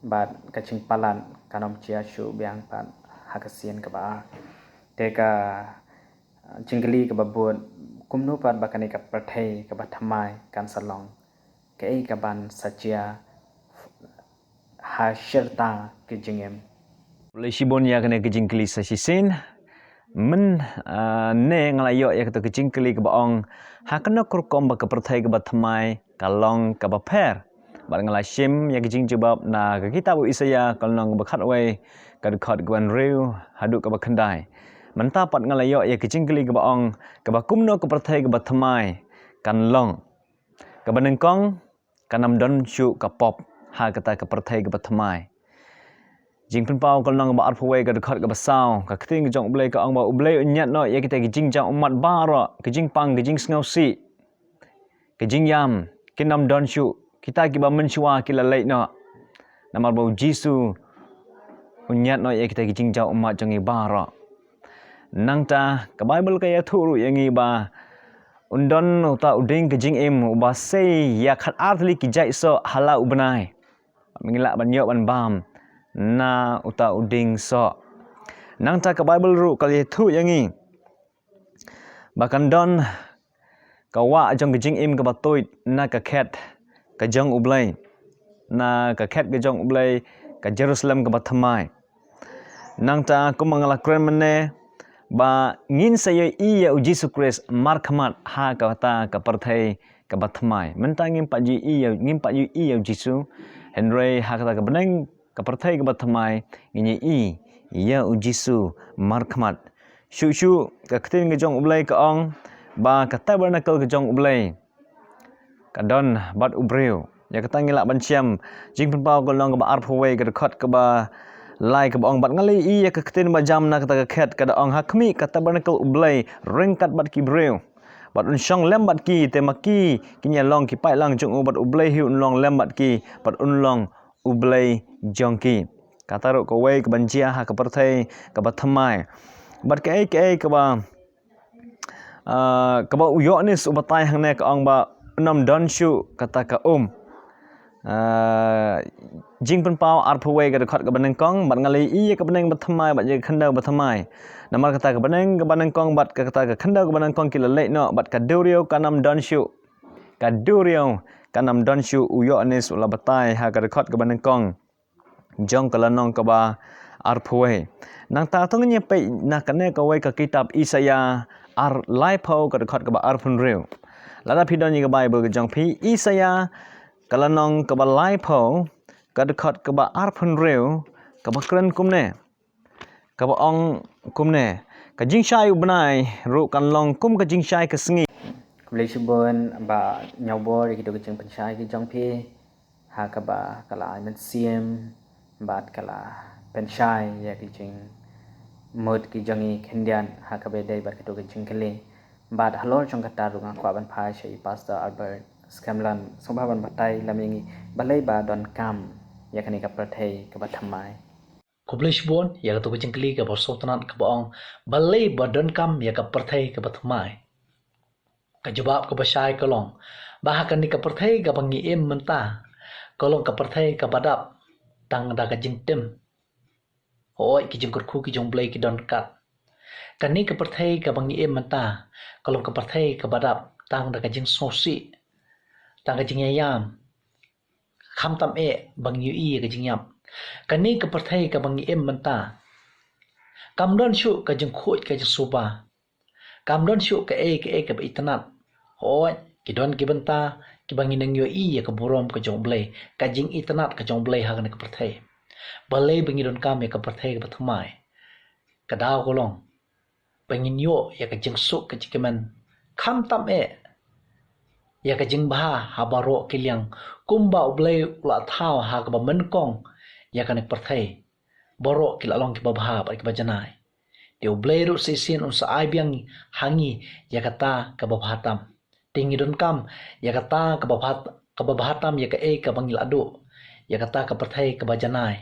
bad ka jingpalat kan ym jia shuh biang pat ha ka sien kaba ar. Te ka, ah, jingkylli kaba bud, kumno pat ba kane ka pyrthei kaba thymmai kan sa long kaei kaban sa jia ha shirta ka jingim? Khublei shibun ïa kane ka jingkylli sa shisien. Mynne, ah, nga la ïoh ïa kata ka jingkylli kaba ong, ha kano ka rukom ba ka pyrthei kaba thymmai ka long kaba pher? Bad nga la shim ïa ka jingjubab na ka kitab u Isaïah ka lynnong kaba khatwei ka dkhot kaba hynriew haduh kaba khyndai. Mynta pat nga la ïoh ïa ka jingkylli kaba ong, kaba kumno ka pyrthei kaba thymmai kan long? Kaba nyngkong, kan ym don shuh ka pop ha kata ka pyrthei kaba thymmai. Jingpynpaw ka lynnong kaba arphew wei ka dkhot kaba saw, ka ktien ka jong U Blei ka ong ba U Blei un ñiad noh ïa kita ki jingjaw ummat baroh, ki jingpang, ki jingsngewsih, ki jingïam, kin ym don shuh. Kita kiba mynshuwa ki la leit noh. Namar ba U Jisu un ñiad noh ïa kita ki jingjaw ummat jong ngi baroh. Nangta ka Bible ka ïathuh ruh ïa ngi ba un don uta u dieng ka jingim uba sei ïa khatar tylli ki jait soh ha la u bnai. Ngi lah ban ïoh ban bam na uta u dieng soh. Nangta ka Bible ruh ka ïathuh ïa ngi ba kan don ka wah jong ka jingim kaba tuid na ka khet ka jong U Blei, na ka khet ka jong U Blei, ka Jerusalem kaba thymmai. Nangta kumba nga la kren mynne, ba ngin sa ïohi ïa U Jisu Khrist markhmat ha kata ka pyrthei kaba thymmai. Mynta ngim pat ju ïohi ïa, ngim pat ju ïohi ïa U Jisu, hynrei ha kata ka bneng ka pyrthei kaba thymmai ngin ïohi ïa U Jisu markhmat. Shuh shuh ka ktien ka jong U Blei ka ong ba ka tabernacle ka jong U Blei ka don bad u briew. Ïa kata ngi lah ban shem Jingpynpaw ka lynnong kaba arphew wei ka dkhot kaba lai kaba ong, bad nga la ïohi ïa ka ktien ba jam na kata ka khet ka da ong, ha khmih ka tabernacle U Blei ryngkat bad ki briew, bad un shong lem bad ki, te ma ki kin ïa long ki paidlang jong u, bad U Blei hi un long lem bad ki bad un long U Blei jong ki. Kata ruh kawei kaban jia ha ka pyrthei kaba thymmai. Bad kaei kaei kaba, ah, kaba u Ïoannis u batai hangne ka ong ba un ym don shuh kata ka um. Ah, Jingpynpaw arphew wei ka dkhot kaba nyngkong, bad nga la ïohi ïa ka bneng bathymmai bad ïa ka khyndew bathymmai. Namar kata ka bneng kaba nyngkong bad kata ka khyndew kaba nyngkong ki la leit noh, bad ka duriaw kan ym don shuh. Ka duriaw kan ym don shuh, u Ïoannis u la batai ha ka dkhot kaba nyngkong jong ka lynnong kaba arphew wei. Nangta to ngin ïa peit na kane kawei ka kitab Isaïah ar laiphew ka dkhot kaba arphew hynriew. Lada phi don ïa ka Baibl ka jong phi, Isaïah ka lynnong kaba laiphew ka dkhot kaba arphew hynriew, kaba kren kumne. Kaba ong kumne: Ka jingshai u bnai ruh kan long kum ka jingshai ka sngi. Khublei shibun Bah Ñiawbor ïa kito ki jingpynshai ki jong phi, ha kaba ka la ai mynsiem bad ka la pynshai ïa ki jingmut ki jong ngi khyndiat ha kaba ïadei bad kito ki jingkylli. Bad halor jong kata ruh nga kwah ban phai sha i Pastor Albert Scanlon, sngewbha ban batai lem ïa ngi balei ba donkam ïa kane ka pyrthei kaba thymmai. Khublei shibun ïa kato ka jingkylli kaba sngewtynnat kaba ong, balei ba donkam ïa ka pyrthei kaba thymmai. Ka jubab kaba shai ka long ba ha kane ka pyrthei kaba ngi im mynta, ka long ka pyrthei kaba dap tang da ka jingtim. Hooid, ki jingkyrkhu ki jong U Blei ki don kat. Kane ka pyrthei kaba ngi im mynta, ka long ka pyrthei kaba dap tang da ka jingsngewsih, tang ka jingïaïam, khamtam eh ba ngi ïohi ïa ka jingïap. Kane ka pyrthei kaba ngi im mynta, kam don shuh ka jingkhuid ka jingsuba. Kam don shuh kaei kaei kaba itynnat. Hooid, ki don ki bynta kiba ngi nang ïohi ïa ka burom ka jong U Blei, ka jingitynnat ka jong U Blei ha kane ka pyrthei. Balei ba ngi donkam ïa ka pyrthei kaba thymmai? Ka daw ka long ba ngin ïoh ïa ka jingsuk ka jingkmen, khamtam eh ïa ka jingbha ha baroh ki liang, kumba U Blei u la thaw ha kaba nyngkong ïa kane ka pyrthei. Baroh ki la long kiba bha bad kiba janai. Te U Blei ruh shisien un sa ai biang ha ngi ïa kata kaba bha tam. Te ngi donkam ïa kata kaba bha, kaba bha tam ïa kaei kaba ngi la duh, ïa kata ka pyrthei kaba janai.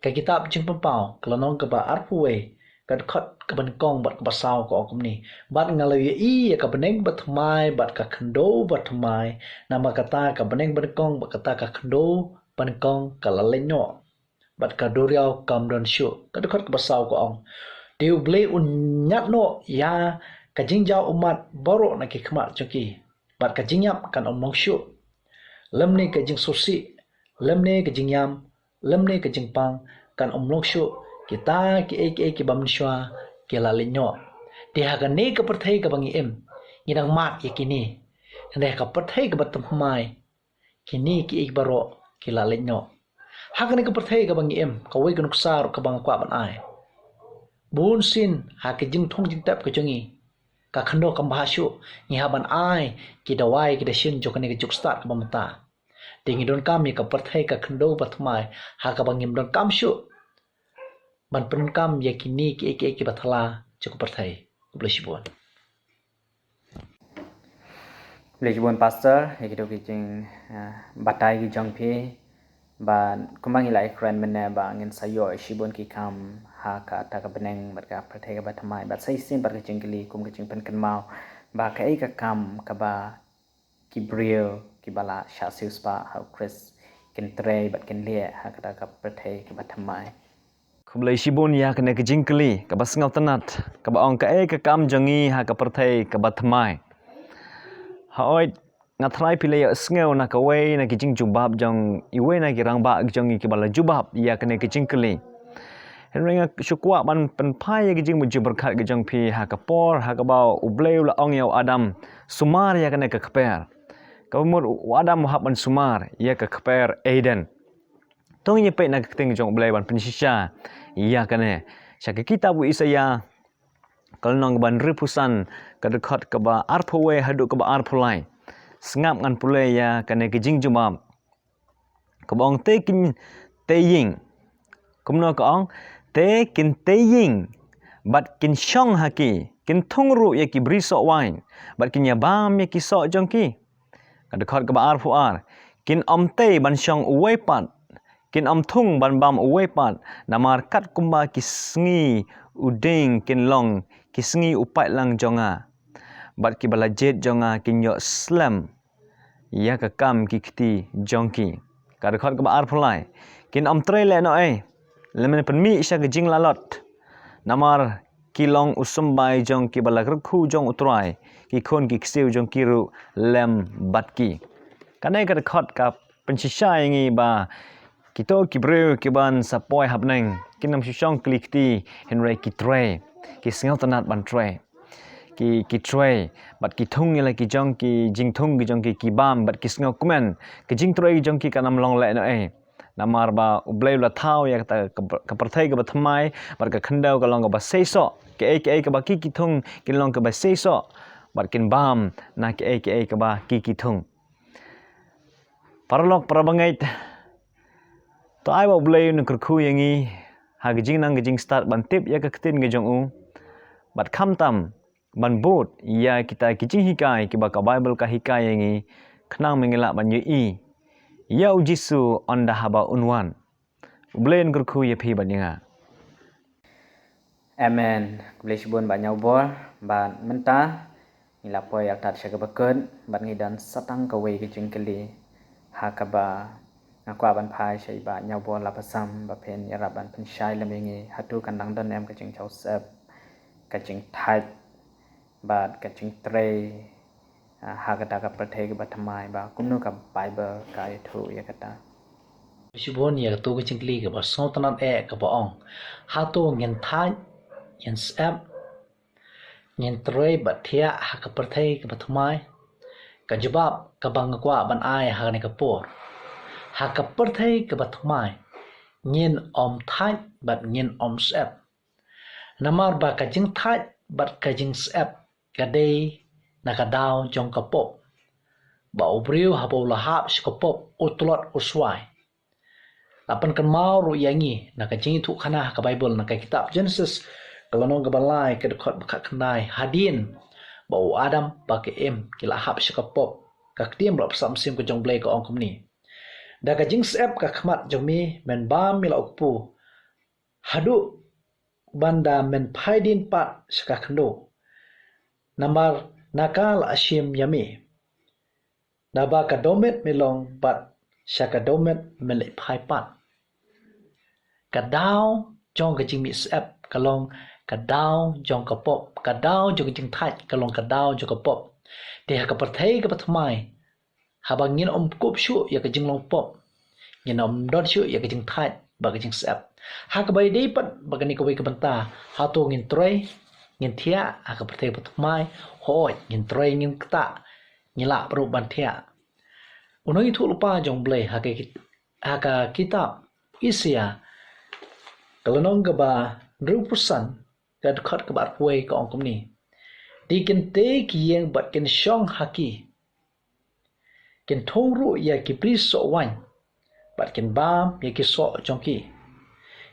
Ka kitab Jingpynpaw ka lynnong kaba arphew wei ka dkhot kaba nyngkong bad kaba saw ka ong kumne: Bad nga la ïohi ïa ka bneng bathymmai bad ka khyndew bathymmai, namar kata ka bneng banyngkong bad kata ka khyndew banyngkong ka la leit noh, bad ka duriaw kam don shuh. Ka dkhot kaba saw ka ong: Te U Blei un ñiad noh ïa ka jingjaw ummat baroh na ki khmat jong ki, bad ka jingïap kan ym long shuh, lymne ka jingsngewsih, lymne ka jingïam, lymne ka jingpang kan ym long shuh. Kita kiei kiei kiba mynshuwa ki la leit noh. Te ha kane ka pyrthei kaba ngi im, ngi dang mad ïa kine. Hynrei ha ka pyrthei kaba thymmai, kine kiei baroh ki la leit noh. Ha kane ka pyrthei kaba ngi im, kawei ka nuksa ruh kaba nga kwah ban ai. Bunsien ha ka jingthung jingtep ka jong ngi, ka khyndew kam bha shuh, ngi hap ban ai ki dawai ki dashin jong kane ka juk stad kaba mynta. Te ngi donkam ïa ka pyrthei ka khyndew bathymmai, ha kaba ngim donkam shuh ban pyndonkam ïa kine kiei kiei kiba thala jong ka pyrthei. Khublei shibun. Khublei shibun Pastor ïa kito ki jing, eh, batai ki jong phi. Bad kumba ngi la ïakren mynne ba ngin sa ïoh shibun ki kam ha kata ka bneng bad ka pyrthei kaba thymmai, bad sa shisien bad ka jingkylli kum ka jingpynkynmaw ba kaei ka kam kaba ki briew kiba la shah siewspah ha U Khrist kin trei bad kin leh ha kata ka pyrthei kaba thymmai. Khublei shibun ïa kane ka jingkylli kaba sngewtynnat, kaba ong kaei ka kam jong ngi ha ka pyrthei kaba thymmai. Hooid, nga tharai phi la ïohsngew na kawei na ki jingjubab jong iwei na ki rangbah jong ngi kiba la jubab ïa kane ka jingkylli. Hynrei nga shu kwah ban pynphai ïa ka jingmut jingpyrkhat ka jong phi ha ka por ha kaba U Blei u la ong ïa u Adam, sumar ïa kane ka kper. Kaba mut u Adam u hap ban sumar ïa ka kper Eden. To ngin ïa peit na ka ktien jong U Blei ban pynshisha ïa kane. Sha ka kitab u Isaïah, ka lynnong kaba hynriewphew san, ka dkhot kaba arphew wei haduh kaba arphew lai. Sngap ngan pule ïa kane ka jingjubab. Kaba ong te kin tei ïing. Kumno ka ong? Te kin tei ïing bad kin shong ha ki, kin thung ruh ïa ki bri soh waiñ, bad kin ïa bam ïa ki soh jong ki. Ka dkhot kaba arphew ar: Kin ym tei ban shong uwei pat, kin ym thung ban bam uwei pat, namar katkumba ki sngi u dieng kin long ki sngi u paitlang jong nga, bad kiba la jied jong nga kin ïoh slem ïa ka kam ki kti jong ki. Ka dkhot kaba arphew lai. Kin ym trei lehnohei, lymne pynmih sha ka jinglalot. Namar ki long u symbai jong kiba la kyrkhu jong U Trai, ki khun ki ksiew jong ki ruh lem bad ki. Kane ka dkhot ka pynshisha ïa ngi ba kito ki briew kiban sa poi ha bneng kin ym shu shong kli kti, hynrei ki trei, ki sngewtynnat ban trei. Ki, ki trei bad ki thung ïa la ki jong ki jingthung ki jong ki, ki bam bad ki sngewkmen. Ki jingtrei ki jong ki kan ym long lehnohei. Namar ba U Blei u la thaw ïa kata ka, ka pyrthei kaba thymmai bad ka khyndew ka long kaba seisoh. Kaei kaei kaba ki ki thung kin long kaba seisoh bad kin bam na kaei kaei kaba ki ki thung. Paralok parabangeit, to ai ba U Blei un kyrkhu ïa ngi ha ka jingnang ka jingstad ban tip ïa ka ktien ka jong u, bad khamtam ban bud ïa kita ki jinghikai kiba ka Baibl ka hikai ïa ngi, khnang ba ngin lah ban ïohi ïa U Jisu ynda haba un wan. U Blei un kyrkhu ïa phi bad ïa nga. Amen. Khublei shibun Bah Ñiawbor, bad mynta ngi la poi artat sha kaba kut, bad ngi don sa tang kawei ka jingkylli ha kaba nga kwah ban phai sha i Bah Ñiawbor Lapasam ba phin ïarap ban pynshai lem ïa ngi, hato kan dang don em ka jingjaw syep, ka jingthait bad ka jingtrei, ah, ha kata ka pyrthei kaba thymmai, ba kumno ka Baibl ka ïathuh ïa kata? Shibun ïa kato ka jingkylli kaba sngewtynnat eh kaba ong, hato ngin thait, ngin syep, ngin trei bad thiah ha ka pyrthei kaba thymmai? Ka jubab kaba nga kwah ban ai ha kane ka por, ha ka pyrthei kaba thymmai ngin ym thait bad ngin ym syep. Namar ba ka jingthait bad ka jingsyep ka dei na ka daw jong ka pop. Ba u briew haba u la hap sha ka pop u tlot u swai. La pynkynmaw ruh ïa ngi na ka jingïathuhkhana ha ka Baibl, na ka kitab Jenesis ka lynnong kaba lai ka dkhot ba khatkhyndai, hadien ba u Adam bad ka Im ki la hap sha ka pop, ka ktien ba la pynsah mynsiem ka jong U Blei ka ong kumne: Da ka jingsyep ka khmat jong me men bam ïa la u kpu, haduh ban da men phai dien pat sha ka khyndew, namar na ka la shim ïa me. Naba ka dewmet me long bad sha ka dewmet men leit phai pat. Ka daw jong ka jingmih syep ka long ka daw jong ka pop, ka daw jong ka jingthait ka long ka daw jong ka pop. Te ha ka pyrthei kaba thymmai, haba ngin ym kup shuh ïa ka jinglong pop, ngin ym don shuh ïa ka jingthait bad ka jingsyep. Ha kaba ïadei pat bad kane kawei ka bynta, hato ngin trei, ngin thiah ha ka pyrthei kaba thymmai? Hooid, ngin trei, ngin ktah, ngi lah ruh ban thiah. U nongïathuhlypa jong U Blei ha ka kit-, ha ka kitab Isaïah ka lynnong kaba hynriewphew san ka dkhot kaba arphew wei ka ong kumne: Te kin tei ki ïing bad kin shong ha ki. Kin thung ruh ïa ki bri soh waiñ bad kin bam ïa ki soh jong ki.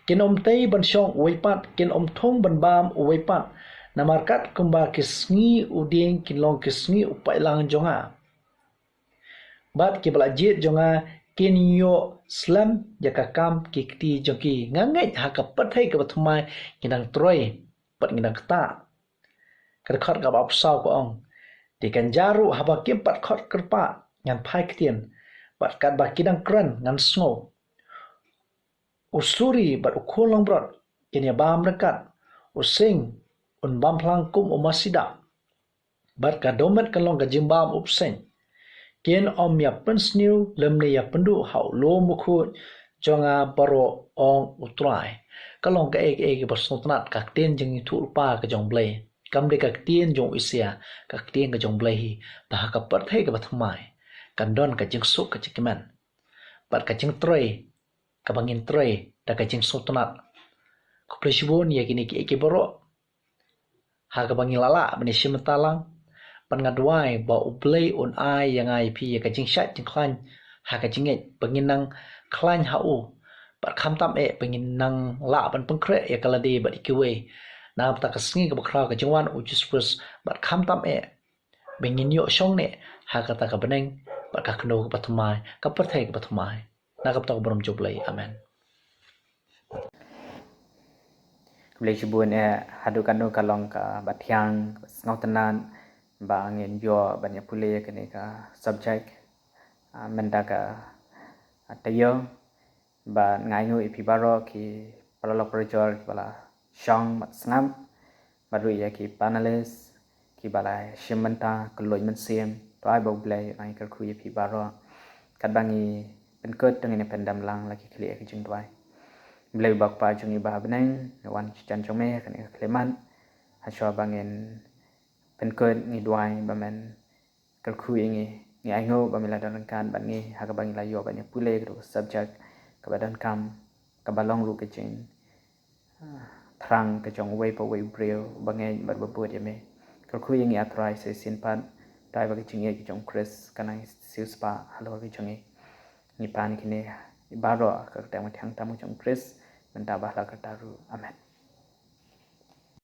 Kin ym tei ban shong uwei pat, kin ym thung ban bam uwei pat, namar kat kumba ki sngi u dieng kin long ki sngi u paidlang jong nga. Bad kiba la jied jong nga kin ïoh slem ïa ka kam ki kti jong ki. Nga ngeit ha ka pyrthei kaba thymmai ngi dang trei bad ngi dang ktah. Ka dkhot kaba arphew saw ka ong: Te kan jia ruh haba kim pat khot kyrpad ngan phai ktien, bad katba ki dang kren ngan sngew. U suri bad u khun langbrot kin ïa bam ryngkat, u sing un bam phlang kum u masi dak, bad ka dewmet kan long ka jingbam u bseiñ. Kin ym ïa pynsniew lymne ïa pynduh ha u lum bakhuid jong nga baroh, ong U Trai. Ka long kaei kaei kaba sngewtynnat ka ktien jingïathuhlypa ka jong U Blei. Kam dei ka ktien jong u Isaïah, ka ktien ka jong U Blei hi, ba ha ka pyrthei kaba thymmai kan don ka jingsuk ka jingkmen bad ka jingtrei kaba ngin trei da ka jingsngewtynnat. Khublei shibun ïa kine kiei kiei baroh ha kaba ngi la lah ban ïashim bynta lang. Bad nga duwai ba U Blei un ai ïa nga ïa phi ïa ka jingshait jingkhlaiñ ha ka jingngeit, ba ngin nang khlaiñ ha u, bad khamtam eh ba ngin nang lah ban pynkhreh ïa ka lade bad ïa kiwei na ka bynta ka sngi kaba khraw, ka jingwan U Jisu Khrist, bad khamtam eh ba ngin ïoh shong neh ha kata ka bneng bad ka khyndew kaba thymmai, ka pyrthei kaba thymmai. Na ka bynta ka burom jong U Blei. Amen. Khublei shibun eh, haduh katno ka long kaba thiang, sngewtynnat ba ngin ïoh ban ïa pule ïa kane ka subject. Ah, mynta ka, ah, taïew, bad nga ainguh ïa phi baroh ki paralok parajor kiba la shong bad sngap, bad ruh ïa ki panelist kiba la shim bynta khlem mynsiem. To ai ba U Blei un ai kyrkhu ïa phi baroh. Katba ngi pynkut to ngin pyndem lang la ki khlieh ïa ki jingduwai. Blei U Kpa jong ngi ba ha bneng, ngi wan sha jan jong me ha kane ka khyllipmat. Hashwa ba ngin pynkut ngi duwai ba men kyrkhu ïa ngi, ngi ainguh ba me la don ryngkat bad ngi ha kaba ngi la ïoh ban ïa pule ïa ka subject kaba donkam, kaba long ruh ka jing, ah, thrang ka jong uwei pa uwei u briew ba ngeit bad ba bud ïa me. Kyrkhu ïa ngi, ah Trai, sa shisien pat. To ai ba ka jingïeit ka jong U Khrist kan nang siewspah halor ka jong ngi. Ngi pan kine baroh ha ka kyrteng bathiang tam ka jong U Khrist, mynta bad la kata ruh. Amen.